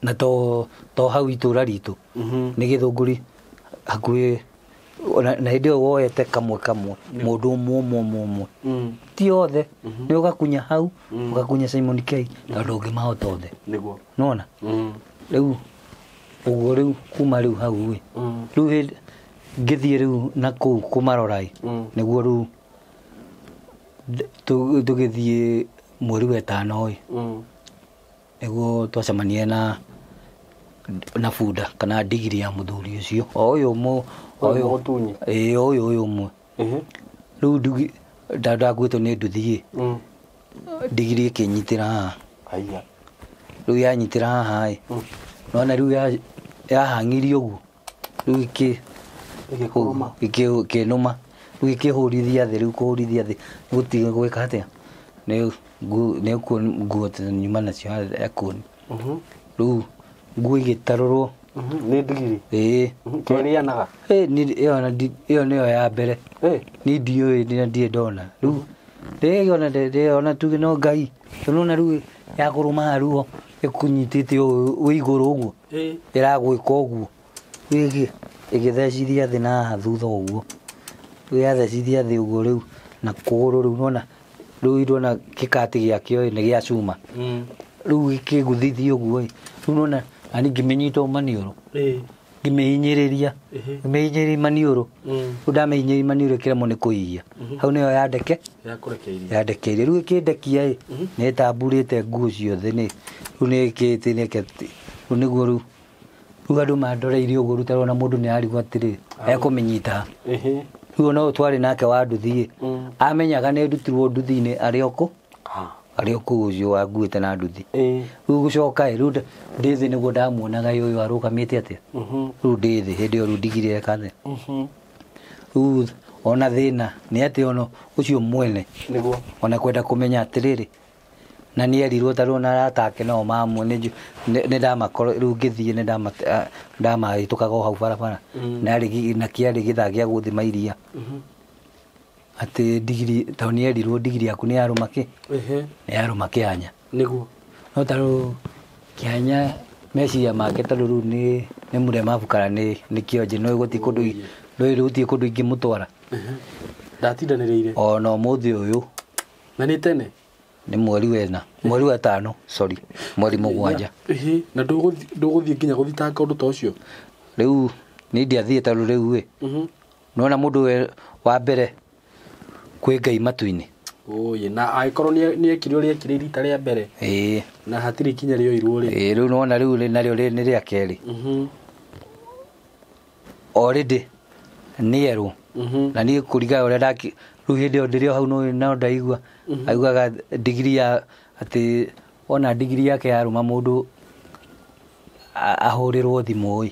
Na to hau itũra ritũ nĩ Gĩthũngũri hakuhĩ na hĩndĩ ĩyo woete kamwe kamwe mũndũ ũmwe ũmwe ũmwe ti othe nĩ ũgakunya hau ũgakunya Simon K tondũ ũngĩmahota othe. Nĩguo. Nĩwona rĩu ũguo rĩu kuma rĩu hau ĩ rĩu ngĩthiĩ rĩu na kũu kũmarora ĩ nĩguo rĩu tũgĩthiĩ mweri wa 5 ĩ nĩguo twacemanirie na bunda kana ndigiri ya mũthuri ũcio o ũyũ ũyũ mũtunyi. Ĩĩ ũyũ ũmwe. Rĩu ndakuĩtwo nĩ nduthi ĩ ndigiri ĩkĩnyitĩra haha. Haiya. Rĩu yanyitĩra haha ĩ nĩwona rĩu yahang'irie ũguo rĩu ĩkĩnũma rĩu ĩkĩhũrithia thĩ rĩu kũhũrithia thĩ gũtiga gwĩka atĩa nĩ nguo nyuma nacio ekuoni. Rĩu nguo igĩtarũrwo. Nĩ ndigiri. Ĩĩ. Kĩrĩanaga. Ĩyo nĩyo ya mbere. Niĩ ndiũĩ na ndirĩ ndona. Rĩu ndĩona tuge no Ngai. Tondũ nĩwona rĩu yakũrũma haha rĩu ĩkũnyitĩte ũũ wĩ igũrũ ũguo. Ĩragwĩka ũguo. Ĩgĩthecithia thĩ na haha thutha ũguo. Rĩu yathecithia thĩ ũguo rĩu na kũgũrũ rĩu nĩwona rĩu ndona kĩkati gĩakĩo nĩ gĩa cuma. Rĩu gĩkĩgũthithia ũguo ĩ rĩu nĩwona na niĩ ngĩmĩnyita maniũrũ. Ngĩmĩhinyĩrĩria. Ngĩmĩhinyĩrĩria maniũrũ. Rĩu ndamĩhinyĩrĩria maniũrũ ĩkĩremwo nĩ kũhihia. Hau nĩyo yandeke. Yakũrekeirie. Yandekeirie. Rĩu ĩkĩndekia ĩ nĩ ĩtamburĩte nguo ciothe nĩ rĩu nĩ ĩkĩte rĩu nĩguo rĩu andũ mandoreirie ũguo rĩu tarona mũndũ nĩ arigwo atĩrĩ ekũmĩnyita. Rĩu ona ũyũ twarĩ nake wa nduthi ĩ amenyaga nĩ ndutirwo nduthi-inĩ arĩ o kũ arĩ o kũu ũcio wanguĩte na nduthi. Rĩu gũcoka ĩ rĩu ndĩ thĩ nĩguo ndamuonaga ũyũ arũgamĩte atĩa. Rĩu ndĩ thĩ hĩndĩ ĩyo rĩu ndigiri eka atĩa. Rĩu ona thĩna nĩ atĩ ona ũcio mwene. Nĩguo. Ona kwenda kũmenya atĩrĩrĩ na nĩ erirwo ta rĩu ona arata ake nao mamwe nĩ ndamakora rĩu ngĩthiĩ nĩ ndamahĩtũkaga o hau barabara. Na kĩarĩ gĩthaa gĩa gũthima iria. Atĩ ndigiri tondũ nĩ erirwo ndigiri yaku nĩ yarũma kĩ? Nĩ yarũma kĩanya. Nĩguo. No ta rĩu kĩanya meciria make ta rĩu nĩ mũlemavu kana nĩ kĩonje no gũtirĩ kũndũ gũtirĩ kũndũ ingĩmũtwara. Ndatindanĩrĩire. Ona ũmũthĩ ũyũ. Na nĩ tene? Nĩ mweri wena mweri wa 5 sorry mweri 7. Na ndũgũthiĩ nginya gũthitanga ũndũ ta ũcio? Rĩu Niĩ ndiathiĩ tondũ rĩu ĩ nona mũndũ wa mbere kwĩ Ngai matu-inĩ. Oye, na angĩkorwo nĩ ekire ũrĩa ekire rita rĩa mbere ĩĩ na hatirĩ ikinya rĩoirwo rĩ. Ĩĩ, rĩu nona rĩu narĩo nĩ rĩa kerĩ. Already nĩ erwo. Na niĩ kũringana ũrĩa ndaki rĩu hĩndĩ ĩyo ndĩrĩ o hau no ndaigua aiguaga ndigiri ya atĩ ona ndigiri yake yarũma mũndũ ahũrĩrwo thimũ ĩ.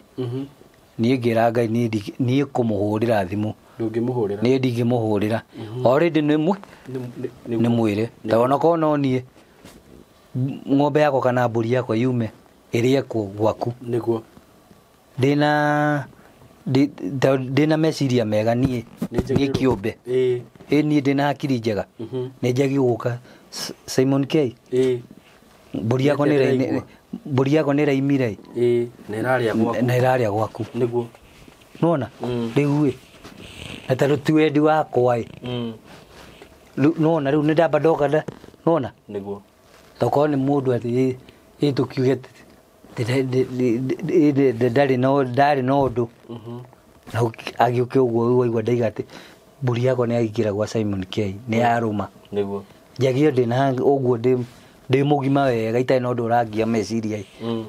Niĩ ngĩra Ngai niĩ kũmũhũrĩra thimũ ndũngĩmũhũrĩra. Niĩ ndingĩmũhũrĩra. Already nĩ mwĩre tondũ onakorwo no niĩ ng'ombe yakwa kana mbũri yakwa yume ĩrĩe gwaku. Nĩguo. Ndĩna meciria mega niĩ niĩ kĩũmbe. Ĩĩ. Ĩ niĩ ndĩna hakiri njega. Nĩ njagi gũka Simon K. Ĩĩ. Mbũri yakwa nĩ ĩraimire. Ĩĩ, na ĩrarĩa gwaku. Na ĩrarĩa gwaku. Nĩguo. Nĩwona? Rĩu ĩ na tondũ ti wendi wakwa ĩ. Nĩwona rĩu nĩ ndamba ndoka nĩwona? Nĩguo. Tokorwo nĩ mũndũ atĩ ĩ tũkiuge ndarĩ na ũndũ. Na agĩũke ũguo waigua ndaiga atĩ mbũri yakwa nĩ yaingĩra gwa Simon K nĩ yarũma. Nĩguo. Njagio ndĩna ũguo ndĩ mũgima wega itarĩ na ũndũ ũrangia meciria.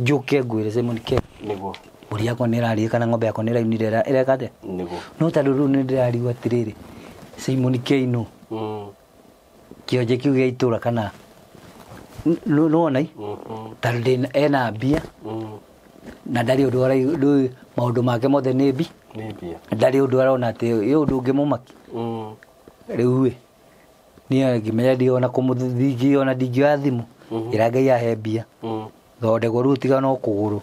Njũke ngwĩre Simon K. Nĩguo. Mbũri yakwa nĩ ĩrarĩe kana ng'ombe yakwa nĩ ĩraunire ĩreka atĩa? Nĩguo. No tondũ rĩu nĩ ndĩrarigwo atĩrĩrĩ Simon K nũ? Kĩonje kĩu gĩa itũra kana nĩwona? Tondũ ena mbia na ndarĩ ũndũ maũndũ make mothe nĩ mbia. Ndarĩ ũndũ arona atĩ ĩ ũndũ ũngĩmũmakia. Rĩu ĩ niĩ ngĩmenya ndiona kũmũthingia ndingĩoya thimũ. Ĩra Ngai ahe mbia. Thondekwo rĩu tiga no kũgũrũ.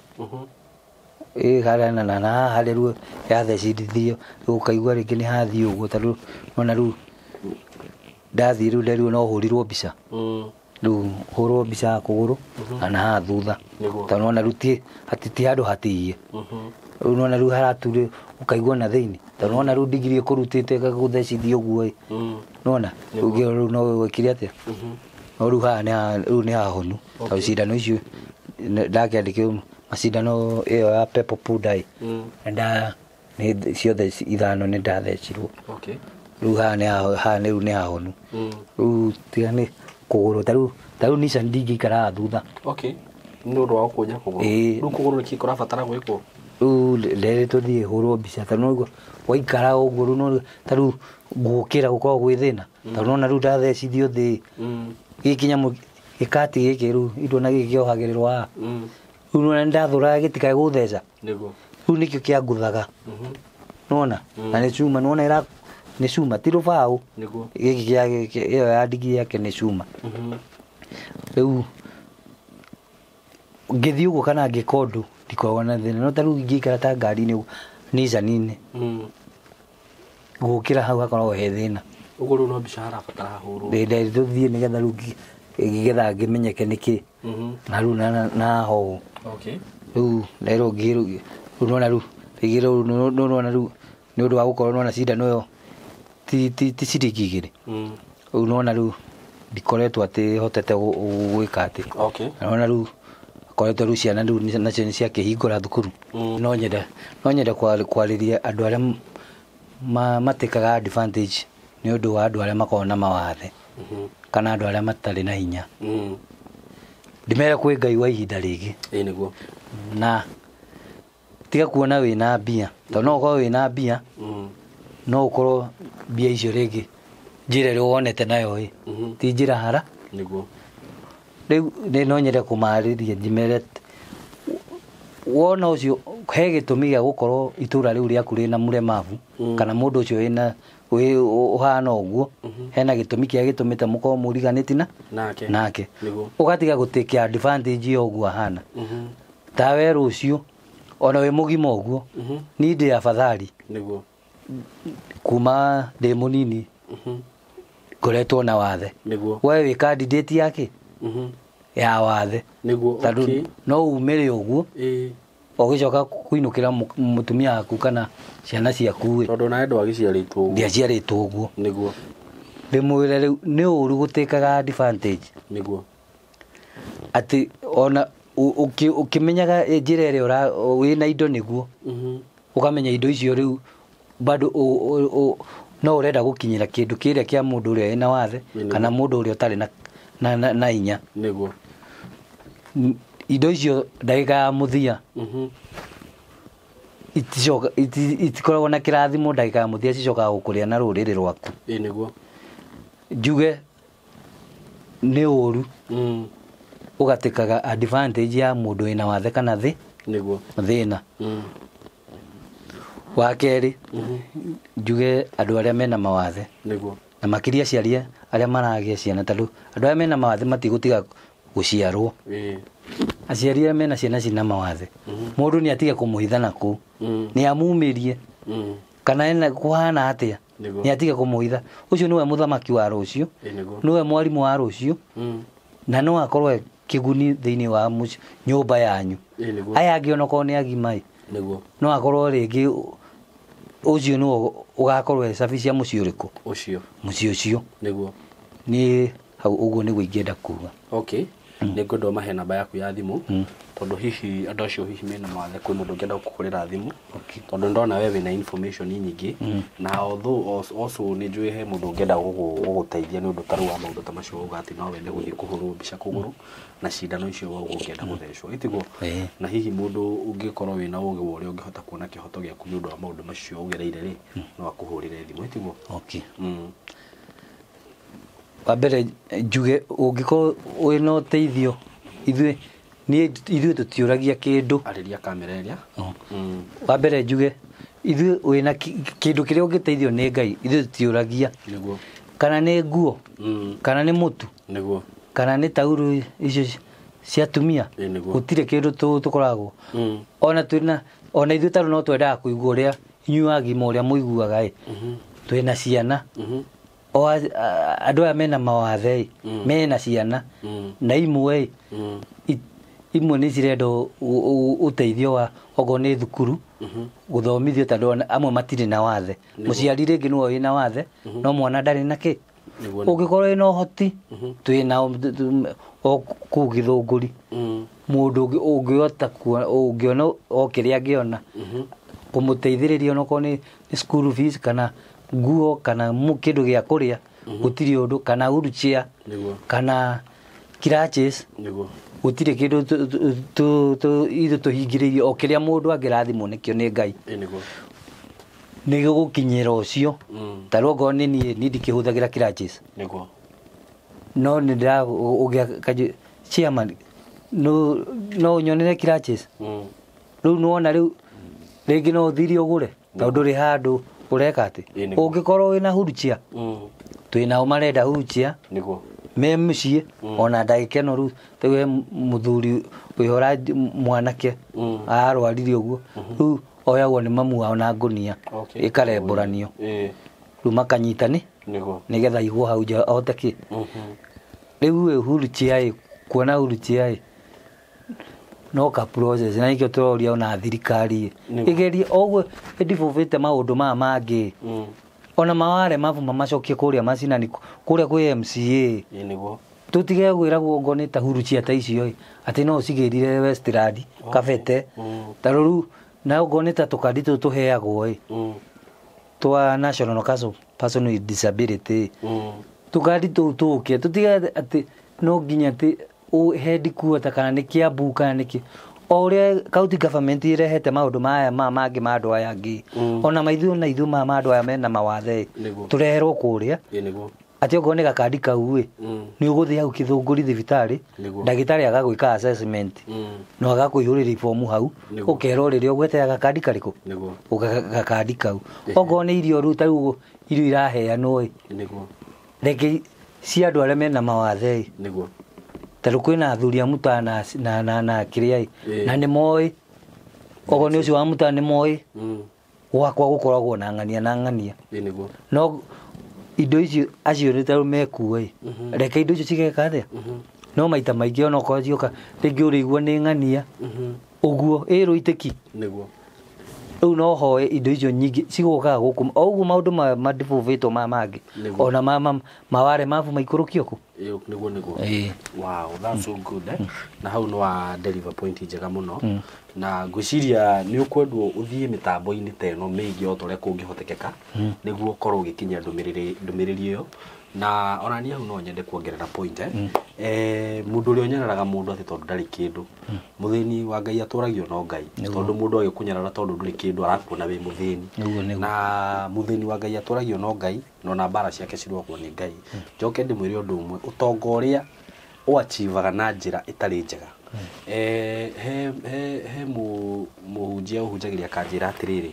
Ĩ harĩa na haha rĩu yathecithio rĩu ũkaigua rĩngĩ nĩ hathiĩ ũguo tondũ nĩwona rĩu ndathiĩ rĩu nderirwo no hũrirwo mbica. Rĩu hũrwo mbica ya kũgũrũ na haha thutha. Tondũ nĩwona rĩu ti handũ hatihie. Rĩu nĩwona rĩu haraturĩ ũkaigua na thĩinĩ. Tondũ nĩwona rĩu ndigiri ĩkũrutĩte ĩgagũthecithia ũguo ĩ. Nĩwona? Rĩu no wĩkire atĩa? No rĩu haha rĩu nĩ hahonu. Tondũ cindano icio ndakĩandĩkĩrwo macindano ĩyo ya Pepo Punda ĩ. Nĩ ciothe ithano nĩ ndathecirwo. Rĩu haha rĩu nĩ hahonu. Rĩu tiga nĩ kũgũrũ ta rĩu Nissan ndingĩikara haha thutha. Okay. Nĩ ũndũ wa gũkũnja kũgũrũ. Rĩu kũgũrũ nĩkĩ kũrabatara gwĩkwo? Rĩu rĩrĩ tũthiĩ hũrwo mbica tondũ nĩguo waikara ũguo rĩu ta rĩu gũkĩra gũkoragwo gwĩ thĩna. Tondũ nĩwona rĩu ndathecithio thĩ. Gĩkĩ nyamũ gĩkati gĩkĩ rĩu indo na gĩkĩ kĩohagĩrĩrwo haha. Rĩu nĩwona nĩndathũraga gĩtikae gũtheca. Nĩguo. Rĩu nĩkĩo kĩangũthaga. Nĩwona? Na nĩ cuma nĩwona nĩ cuma ti rũbaũ. Nĩguo. Gĩkĩ kĩa ĩyo ya ndigiri yake nĩ cuma. Rĩu ngĩthiĩ ũguo kana ngĩka ũndũ ndikoragwo na thĩna. No ta rĩu ingĩikara ta ngari-inĩ ũguo Nissan-inĩ. Gũkĩra hau hakoragwo he thĩna. Ũguo rĩu no mbica harabatara hahũrwo. Ndĩ tũthiĩ nĩgetha rĩu nĩgetha ngĩmenyeke nĩkĩ. Na rĩu na ho. Okay. Rĩu nderwo ngĩrwo rĩu nĩwona rĩu rĩngĩ rĩu nĩwona rĩu nĩ ũndũ wa gũkorwo nĩwona cindano ĩyo ti ciringi igĩrĩ. Rĩu nĩwona rĩu ndikoretwo atĩ hotete gwĩka atĩ. Okay. Nĩwona rĩu koretwo rĩu ciana rĩu nacio nĩ ciakĩhingũra thukuru. No nyende kwarĩria andũ arĩa matĩkaga advantage nĩ ũndũ wa andũ arĩa makoragwo na mawathe kana andũ arĩa matarĩ na hinya. Ndimere kwĩ Ngai wa ihinda rĩngĩ. Ĩĩ nĩguo. Na tiga kuona wĩna mbia tondũ no ũkorwo wĩna mbia no ũkorwo mbia icio rĩngĩ njĩra ĩrĩa wonete nayo ĩ ti njĩra hara. Nĩguo. Rĩu nĩ no nyende kũmarĩria njimere wona ũcio he gĩtũmi gĩa gũkorwo itũra rĩu rĩaku rĩna mũlemavu kana mũndũ ũcio wĩna ũhana ũguo hena gĩtũmi kĩrĩa gĩtũmĩte mũkorwo mũriganĩti na nake. Nĩguo. Ũgatiga gũtĩkia advantage ya ũguo ahana. Tawe rũciũ ona wĩ mũgima ũguo niĩ ndĩ afadhali. Nĩguo. Kuma ndĩ mũnini ngoretwo na wathe. Nĩguo. We wĩ candidate yake ya wathe. Nĩguo. Tondũ no umĩre ũguo ũgĩcoka kũinũkĩra mũtumia waku kana ciana ciaku ĩ. Tondũ nawe ndwagĩciarĩtwo ũguo. Ndiaciarĩtwo ũguo. Nĩguo. Ndĩmwĩre rĩu nĩ ũru gũtĩkaga advantage. Nĩguo. Atĩ ona ũkĩmenyaga njĩra ĩrĩa wĩna indo nĩguo. Ũkamenya indo icio rĩu bado no ũrenda gũkinyĩra kĩndũ kĩrĩa kĩa mũndũ ũrĩa wĩna wathe kana mũndũ ũrĩa ũtarĩ na hinya. Nĩguo. Indo icio ndagĩka ya mũthia itikoragwo na kĩrathimo, ndagĩka ya mũthia cicokaga gũkũrĩa na rũrĩrĩ rwaku. Nĩguo. Njuge nĩ ũru ũgatĩkaga advantage ya mũndũ wĩna wathe kana thĩ. Nĩguo. Thĩna. Wa kerĩ, njuge andũ arĩa mena mawathe. Nĩguo. Na makĩria aciari arĩa maragĩa ciana, tondũ andũ arĩa mena mawathe matigũtiga gũciarwo. Aciari arĩa mena ciana cina mawathe, mũndũ nĩ atige kũmũhitha na kũu, nĩ amumĩrie kana ena kũhana atĩa, nĩ atige kũmũhitha. Ũcio nĩwe mũthamaki wa rũciũ, nĩwe mwarimũ wa rũciũ, na no akorwo kĩguni thĩinĩ wa nyũmba yanyu. Aya angĩ onokorwo nĩ agima ĩ, no akorwo rĩngĩ ũcio nĩwe ũgakorwo ecabicĩa mũciĩ ũrĩkũ? Ũcio. Mũciĩ ũcio. Nĩguo. Niĩ hau ũguo nĩguo ingĩenda kuga. Okay. Nĩngwenda ũmahe namba yaku ya thimũ, tondũ hihi andũ acio hihi mena mawathe kwĩ mũndũ ũngĩenda gũkũhũrĩra thimũ, tondũ ndona we wĩna information nyingĩ, na although also nĩ njũĩ he mũndũ ũngĩenda gũgũteithia nĩ ũndũ ta rĩu wa maũndũ ta macio wauga atĩ no wende gũthiĩ kũhũrwo mbica kũgũrũ na cindano icio wauga ũngĩenda gũthecwo, ĩtiguo? Na hihi mũndũ ũngĩkorwo wĩna ũgĩ wa ũrĩa ũngĩhota kuona kĩhoto gĩaku nĩ ũndũ wa maũndũ macio ũgereire rĩ, no akũhũrĩre thimũ, ĩtiguo? Wa mbere njuge ũngĩkorwo wĩna ũteithio, ithuĩ ithuĩ tũtiũragia kĩndũ. Arĩria kamera ĩrĩa. Wa mbere njuge ithuĩ wĩna kĩndũ kĩrĩa ũngĩteithio nĩ Ngai, ithuĩ tũtiũragia. Nĩguo. Kana nĩ nguo, kana nĩ mũtu, Nĩguo. kana nĩ taurũ icio cia atumia. Nĩguo. Gũtirĩ kĩndũ tũkoragwo. Ona twĩna, ona ithuĩ tarĩu no twendaga kũigua ũrĩa inyuĩ agima ũrĩa mũiguaga ĩ. Twĩna ciana. O andũ aya mena mawathe ĩ, mena ciana. Na imwe ĩ, imwe nĩ cirenda ũteithio wa okorwo nĩ thukuru, gũthomithio, tondũ amwe matirĩ na wathe. Mũciari rĩngĩ nĩwe wĩna wathe, no mwana ndarĩ na kĩ. Ũngĩkorwo wĩna ũhoti, twĩna o kũu Gĩthũngũri. Mũndũ ũngĩhota ũngĩona o kĩrĩa angĩona, kũmũteithĩrĩria onokorwo nĩ school fees kana nguo kana kĩndũ gĩa kũrĩa, gũtirĩ ũndũ, kana wheelchair, kana crutches, gũtirĩ kĩndũ ithuĩ tũhingĩrĩirie, o kĩrĩa mũndũ angĩrathimwo nĩkĩo nĩ Ngai. Nĩ gĩgũkinyĩra ũcio. Ta rĩu okorwo nĩ niĩ, niĩ ndikĩhũthagĩra crutches. Nĩguo. No nĩ ndĩra chairman, no ũnyonere crutches. Rĩu nĩwona rĩu rĩngĩ no ũthire ũgũre, tondũ ndũrĩ handũ ũreka atĩ. Ũngĩkorwo wĩna wheelchair, twĩnao marenda wheelchair, Nĩguo. me mũciĩ, ona ndagĩka ĩno rĩu rĩu he mũthuri wĩhora mwanake, ararwarire ũguo, rĩu oyagwo nĩ mamu wao na ngũnia, ĩkarembũranio. Rĩu makanyitani, Nĩguo. nĩgetha aigwo hau nja ahote kĩ. Rĩu ĩ wheelchair ĩ, kuona wheelchair ĩ, no ka process, na nĩkĩo tũroria ona thirikari ĩ, ĩgerie o ũguo ĩndibũbĩte maũndũ maya mangĩ. Ona maware mabu mamacokie kũrĩa macinani, kũrĩa kwĩ MCA. Nĩguo. Tũtige kwĩragwo ngo nĩ ta wheelchair ta icio ĩ, atĩ no ũcigĩrire Westland, Kabete. Ta rĩu na okorwo nĩ ta tũkandi tũtũ tũheagwo ĩ, twa National Council of Person with Disability. Tũkandi tũu tũke, tũtige atĩ no nginya atĩ headquarter kana nĩ Kiambu kana nĩ kĩ. O ũrĩa county government ĩrehete maũndũ maya mangĩ ma andũ aya angĩ. Ona maithuĩ na ithuĩ maya ma andũ aya mena mawathe ĩ, tũreherwo kũrĩa. Nĩguo. Atĩ okorwo nĩ gakandi kau ĩ, nĩ ũgũthiĩ hau Gĩthũngũri thibitarĩ, ndagĩtarĩ agagwĩka assessment, na agakũihũrĩria ibomu hau, ũkerwo rĩrĩa ũgweterera gakandi karĩkũ? Nĩguo. Gakandi kau. Okorwo nĩ irio rĩu ta rĩu irio iraheanwo ĩ, Nĩguo. reke cia andũ arĩa mena mawathe ĩ. Nĩguo. Ta rĩu kwĩna athuri a Mutaa na kĩrĩa ĩ, na nĩ moĩ. Okorwo nĩ ũcio wa Mutaa nĩ moĩ. Gwakwa gũkoragwo na ng'ania na ng'ania. Nĩguo. No indo icio acio nĩ ta rĩu mekuo ĩ, reke indo icio cigeka atĩa? No maita maingĩ ona okorwo cioka rĩngĩ ũrĩigua nĩ ng'ania, ũguo ĩrwo itĩki. Nĩguo. Rĩu no hoe indo icio nyingĩ cigũkaga gũkũ o ũguo maũndũ madibũvĩtwo ma mangĩ ona maware mabu maikũrũkio kũ. Nĩguo nĩguo. Wow, that's so good, eh? Na hau nĩ wa deliver point njega mũno, na ngwĩciria nĩ ũkwendwo ũthiĩ mĩtambo-inĩ ta ĩno mĩingĩ o ta ũrĩa kũngĩhotekeka nĩguo ũkorwo ũgĩkinyia ndũmĩrĩri ĩyo. Na ona niĩ hau no nyende kuongerera point, eh? Mũndũ ũrĩa ũnyararaga mũndũ atĩ tondũ ndarĩ kĩndũ, mũthĩni wa Ngai atũragio no Ngai, tondũ mũndũ agĩkũnyarara tondũ ndũrĩ kĩndũ arakuona wĩ mũthĩni, na mũthĩni wa Ngai atũragio no Ngai, na ona mbara ciake cirũagwo nĩ Ngai. Njoke ndĩmwĩre ũndũ ũmwe, ũtonga ũrĩa ũachivaga na njĩra ĩtarĩ njega, he mũhunjia ũhunjagĩria akanjĩra atĩrĩrĩ,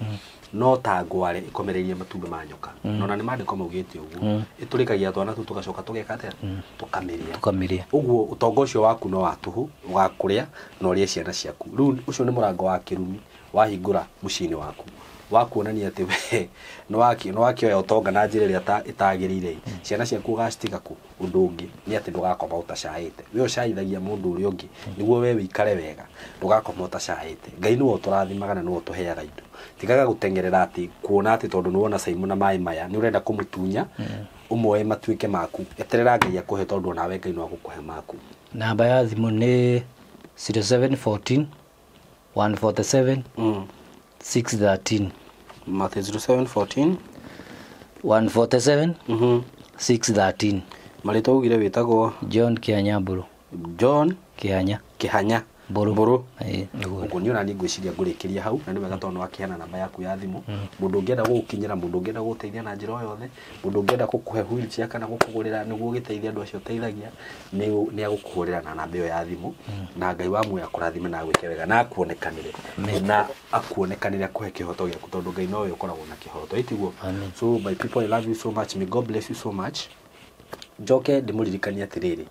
no ta ngware ĩkomereirie matumbĩ ma nyoka, na ona nĩ maandĩko maugĩte ũguo, ĩtũrĩkagia twana tũu tũgacoka tũgeka atĩa? Tũkamĩrĩa. Ũguo ũtonga ũcio waku no wa tũhũ, ũgakũrĩa na ũrĩe ciana ciaku. Rĩu ũcio nĩ mũrango wa kĩrumi wahingũra mũciĩ-inĩ waku, wa kuonania atĩ we nĩ wakĩoya ũtonga na njĩra ĩrĩa ĩtagĩrĩire. Ciana ciaku ũgacitiga kũ? Ũndũ ũngĩ nĩ atĩ ndũgakoma ũtacaĩte. We ũcaithagia mũndũ ũrĩa ũngĩ nĩguo we wĩikare wega, ndũgakoma ũtacaĩte. Ngai nĩwe ũtũrathimaga na nĩwe ũtũheaga indo. Tigaga gũteng'erera atĩ kuona atĩ tondũ nĩwona Simon na maĩ maya nĩ ũrenda kũmũtunya ũmoe matuĩke maku. Eterera Ngai akũhe, tondũ onawe Ngai no agũkũhe maku. Namba ya thimũ nĩ 0714 147 613. Mate 0714 147 613. Marĩtwa ugire wĩtagwo? John Kihanya Mburu. John Kihanya Kihanya Mburu. Mburu. Ũguo niĩ ona niĩ ngwĩciria ngũrĩkĩria hau, na nĩ wega tondũ nĩwakĩheana namba yaku ya thimũ. Mũndũ ũngĩenda gũgũkinyĩra, mũndũ ũngĩenda gũgũteithia na njĩra o yothe, mũndũ ũngĩenda gũkũhe wheelchair kana gũkũgũrĩra nĩguo ũgĩteithie andũ acio ũteithagia, nĩ agũkũhũrĩra na namba ĩyo ya thimũ. Na Ngai wa muoyo akũrathime na agwĩke wega na akuonekanĩre, na akuonekanĩre akũhe kĩhoto gĩaku, tondũ Ngai nowe ũkoragwo na kĩhoto, ĩtiguo? So my people, I love you so much, may God bless you so much. Njoke ndĩmũririkanie atĩrĩrĩ,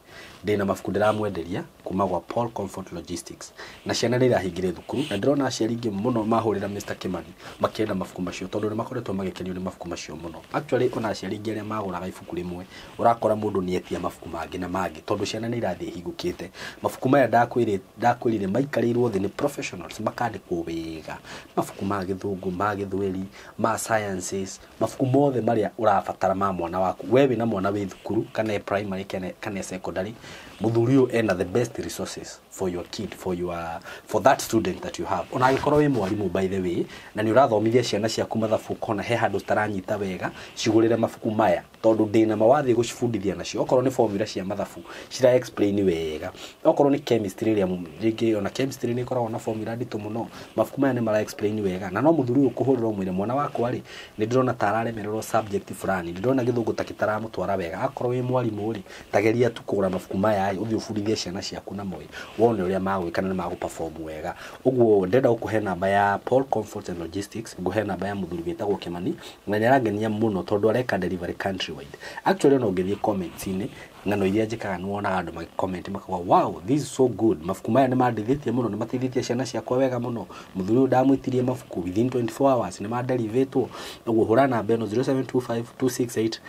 ndĩna mabuku ndĩramwenderia kuma gwa Paul Comfort Logistics, na ciana nĩ irahingire thukuru, na ndĩrona aciari aingĩ mũno mahũrĩra Mr. Kimani makĩenda mabuku macio, tondũ nĩ makoretwo magĩkenio nĩ mabuku macio mũno. Actually ona aciari aingĩ arĩa magũraga ibuku rĩmwe, ũrakora mũndũ nĩ etia mabuku mangĩ na mangĩ, tondũ ciana nĩ irathiĩ ihingũkĩte. Mabuku maya ndakwĩrire maikarĩirwo thĩ nĩ professionals, makandĩkwo wega, mabuku ma gĩthũngũ, ma gĩthweri, ma sciences, mabuku mothe marĩa ũrabatara ma mwana waku. We wĩna mwana wĩ thukuru, kana primary kana secondary, mũthuri ũyũ ena the best resources for your kid, for that student that you have. Ona angĩkorwo wĩ mwarimũ, by the way, na nĩ ũrathomithia ciana ciaku mathabu, ũkona he handũ citaranyita wega, cigũrĩre mabuku maya, tondũ ndĩna ma wathiĩ gũcibundithia nacio. Okorwo nĩ formula cia mathabu cira explain wega, okorwo nĩ chemistry, ĩrĩa rĩngĩ ona chemistry nĩ ĩkoragwo na formula nditũ mũno, mabuku maya nĩ mara explain wega. Na no mũthuri ũyũ kũhũrĩra ũmwĩre, mwana wakwa rĩ, nĩ ndĩrona ta araremererwo subject fulani, ndĩrona gĩthũngũ ta gĩtaramũtwara wega. Akorwo wĩ mwarimũ rĩ, tageria tu kũgũra mabuku maya, ũthiĩ ũbundithie ciana ciaku namo, wone ũrĩa magwĩka na nĩ magũ-perform wega. Ũguo ndĩrenda gũkũhe namba ya Paul Comfort and Logistics, ngũhe namba ya mũthuri wĩtagwo Kimani, na nĩ arangenia mũno tondũ areka delivery countrywide. Actually ona ũngĩthiĩ comments-inĩ, ng'ano iria njĩkaga, nĩ wonaga andũ magĩ-comment makauga, "Wow, this is so good, mabuku maya nĩ mandeithĩtie mũno, nĩ mateithĩtie ciana ciakwa wega mũno, mũthuri ũyũ ndamwĩtirie mabuku within 24 hours nĩ maderivĩtwo." Ũguo hũra namba ĩno 0725 268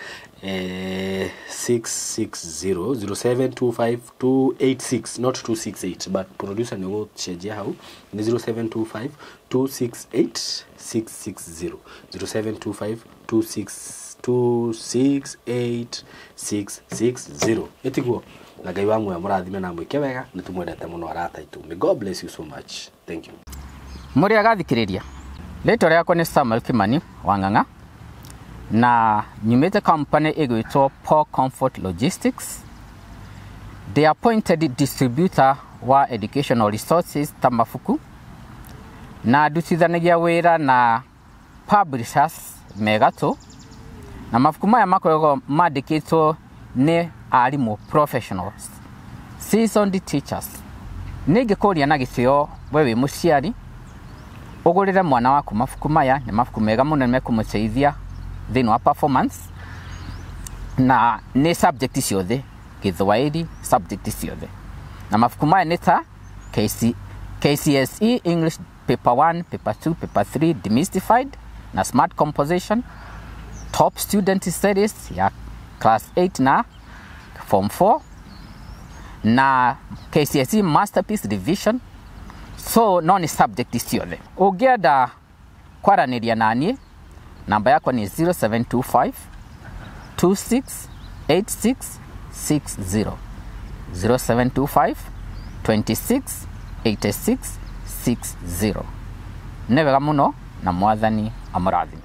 660, 0725 286, not 268, but producer nĩ ũgũcenjia hau, nĩ 0725 268 660, 0725 26 268 660, ĩtiguo? Na Ngai wa muoyo mũrathime na mwĩke wega, nĩ tũmwendete mũno arata aitũ. May God bless you so much, thank you. Mũrĩ agathikĩrĩria, rĩtwa rĩakwa nĩ Samuel Kimani Wang'ang'a, na nyumĩte company ĩgwĩtwo Paul Comfort Logistics. The appointed distributor wa educational resources ta mabuku, na ndutithanagia wĩra na publishers megatũ, na mabuku maya makoragwo mandĩkĩtwo nĩ arimũ professionals, seasoned teachers. Nĩ ingĩkũria na gĩtĩo, we wĩ mũciari, ũgũrĩre mwana waku mabuku maya. Nĩ mabuku mega mũno, nĩ mekũmũteithia thĩinĩ wa performance, na nĩ subject ciothe, gĩthwaĩri, subject ciothe. Na mabuku maya nĩ ta KCSE English paper 1, paper 2, paper 3 demystified na smart composition, top student series ya class 8 na form 4, na KCSE masterpiece revision. So no nĩ subject ciothe. Ũngĩenda Kwaranĩria naniĩ, namba yakwa nĩ 0725 268660, 0725 268660. Nĩ wega mũno na Mwathani amũrathime.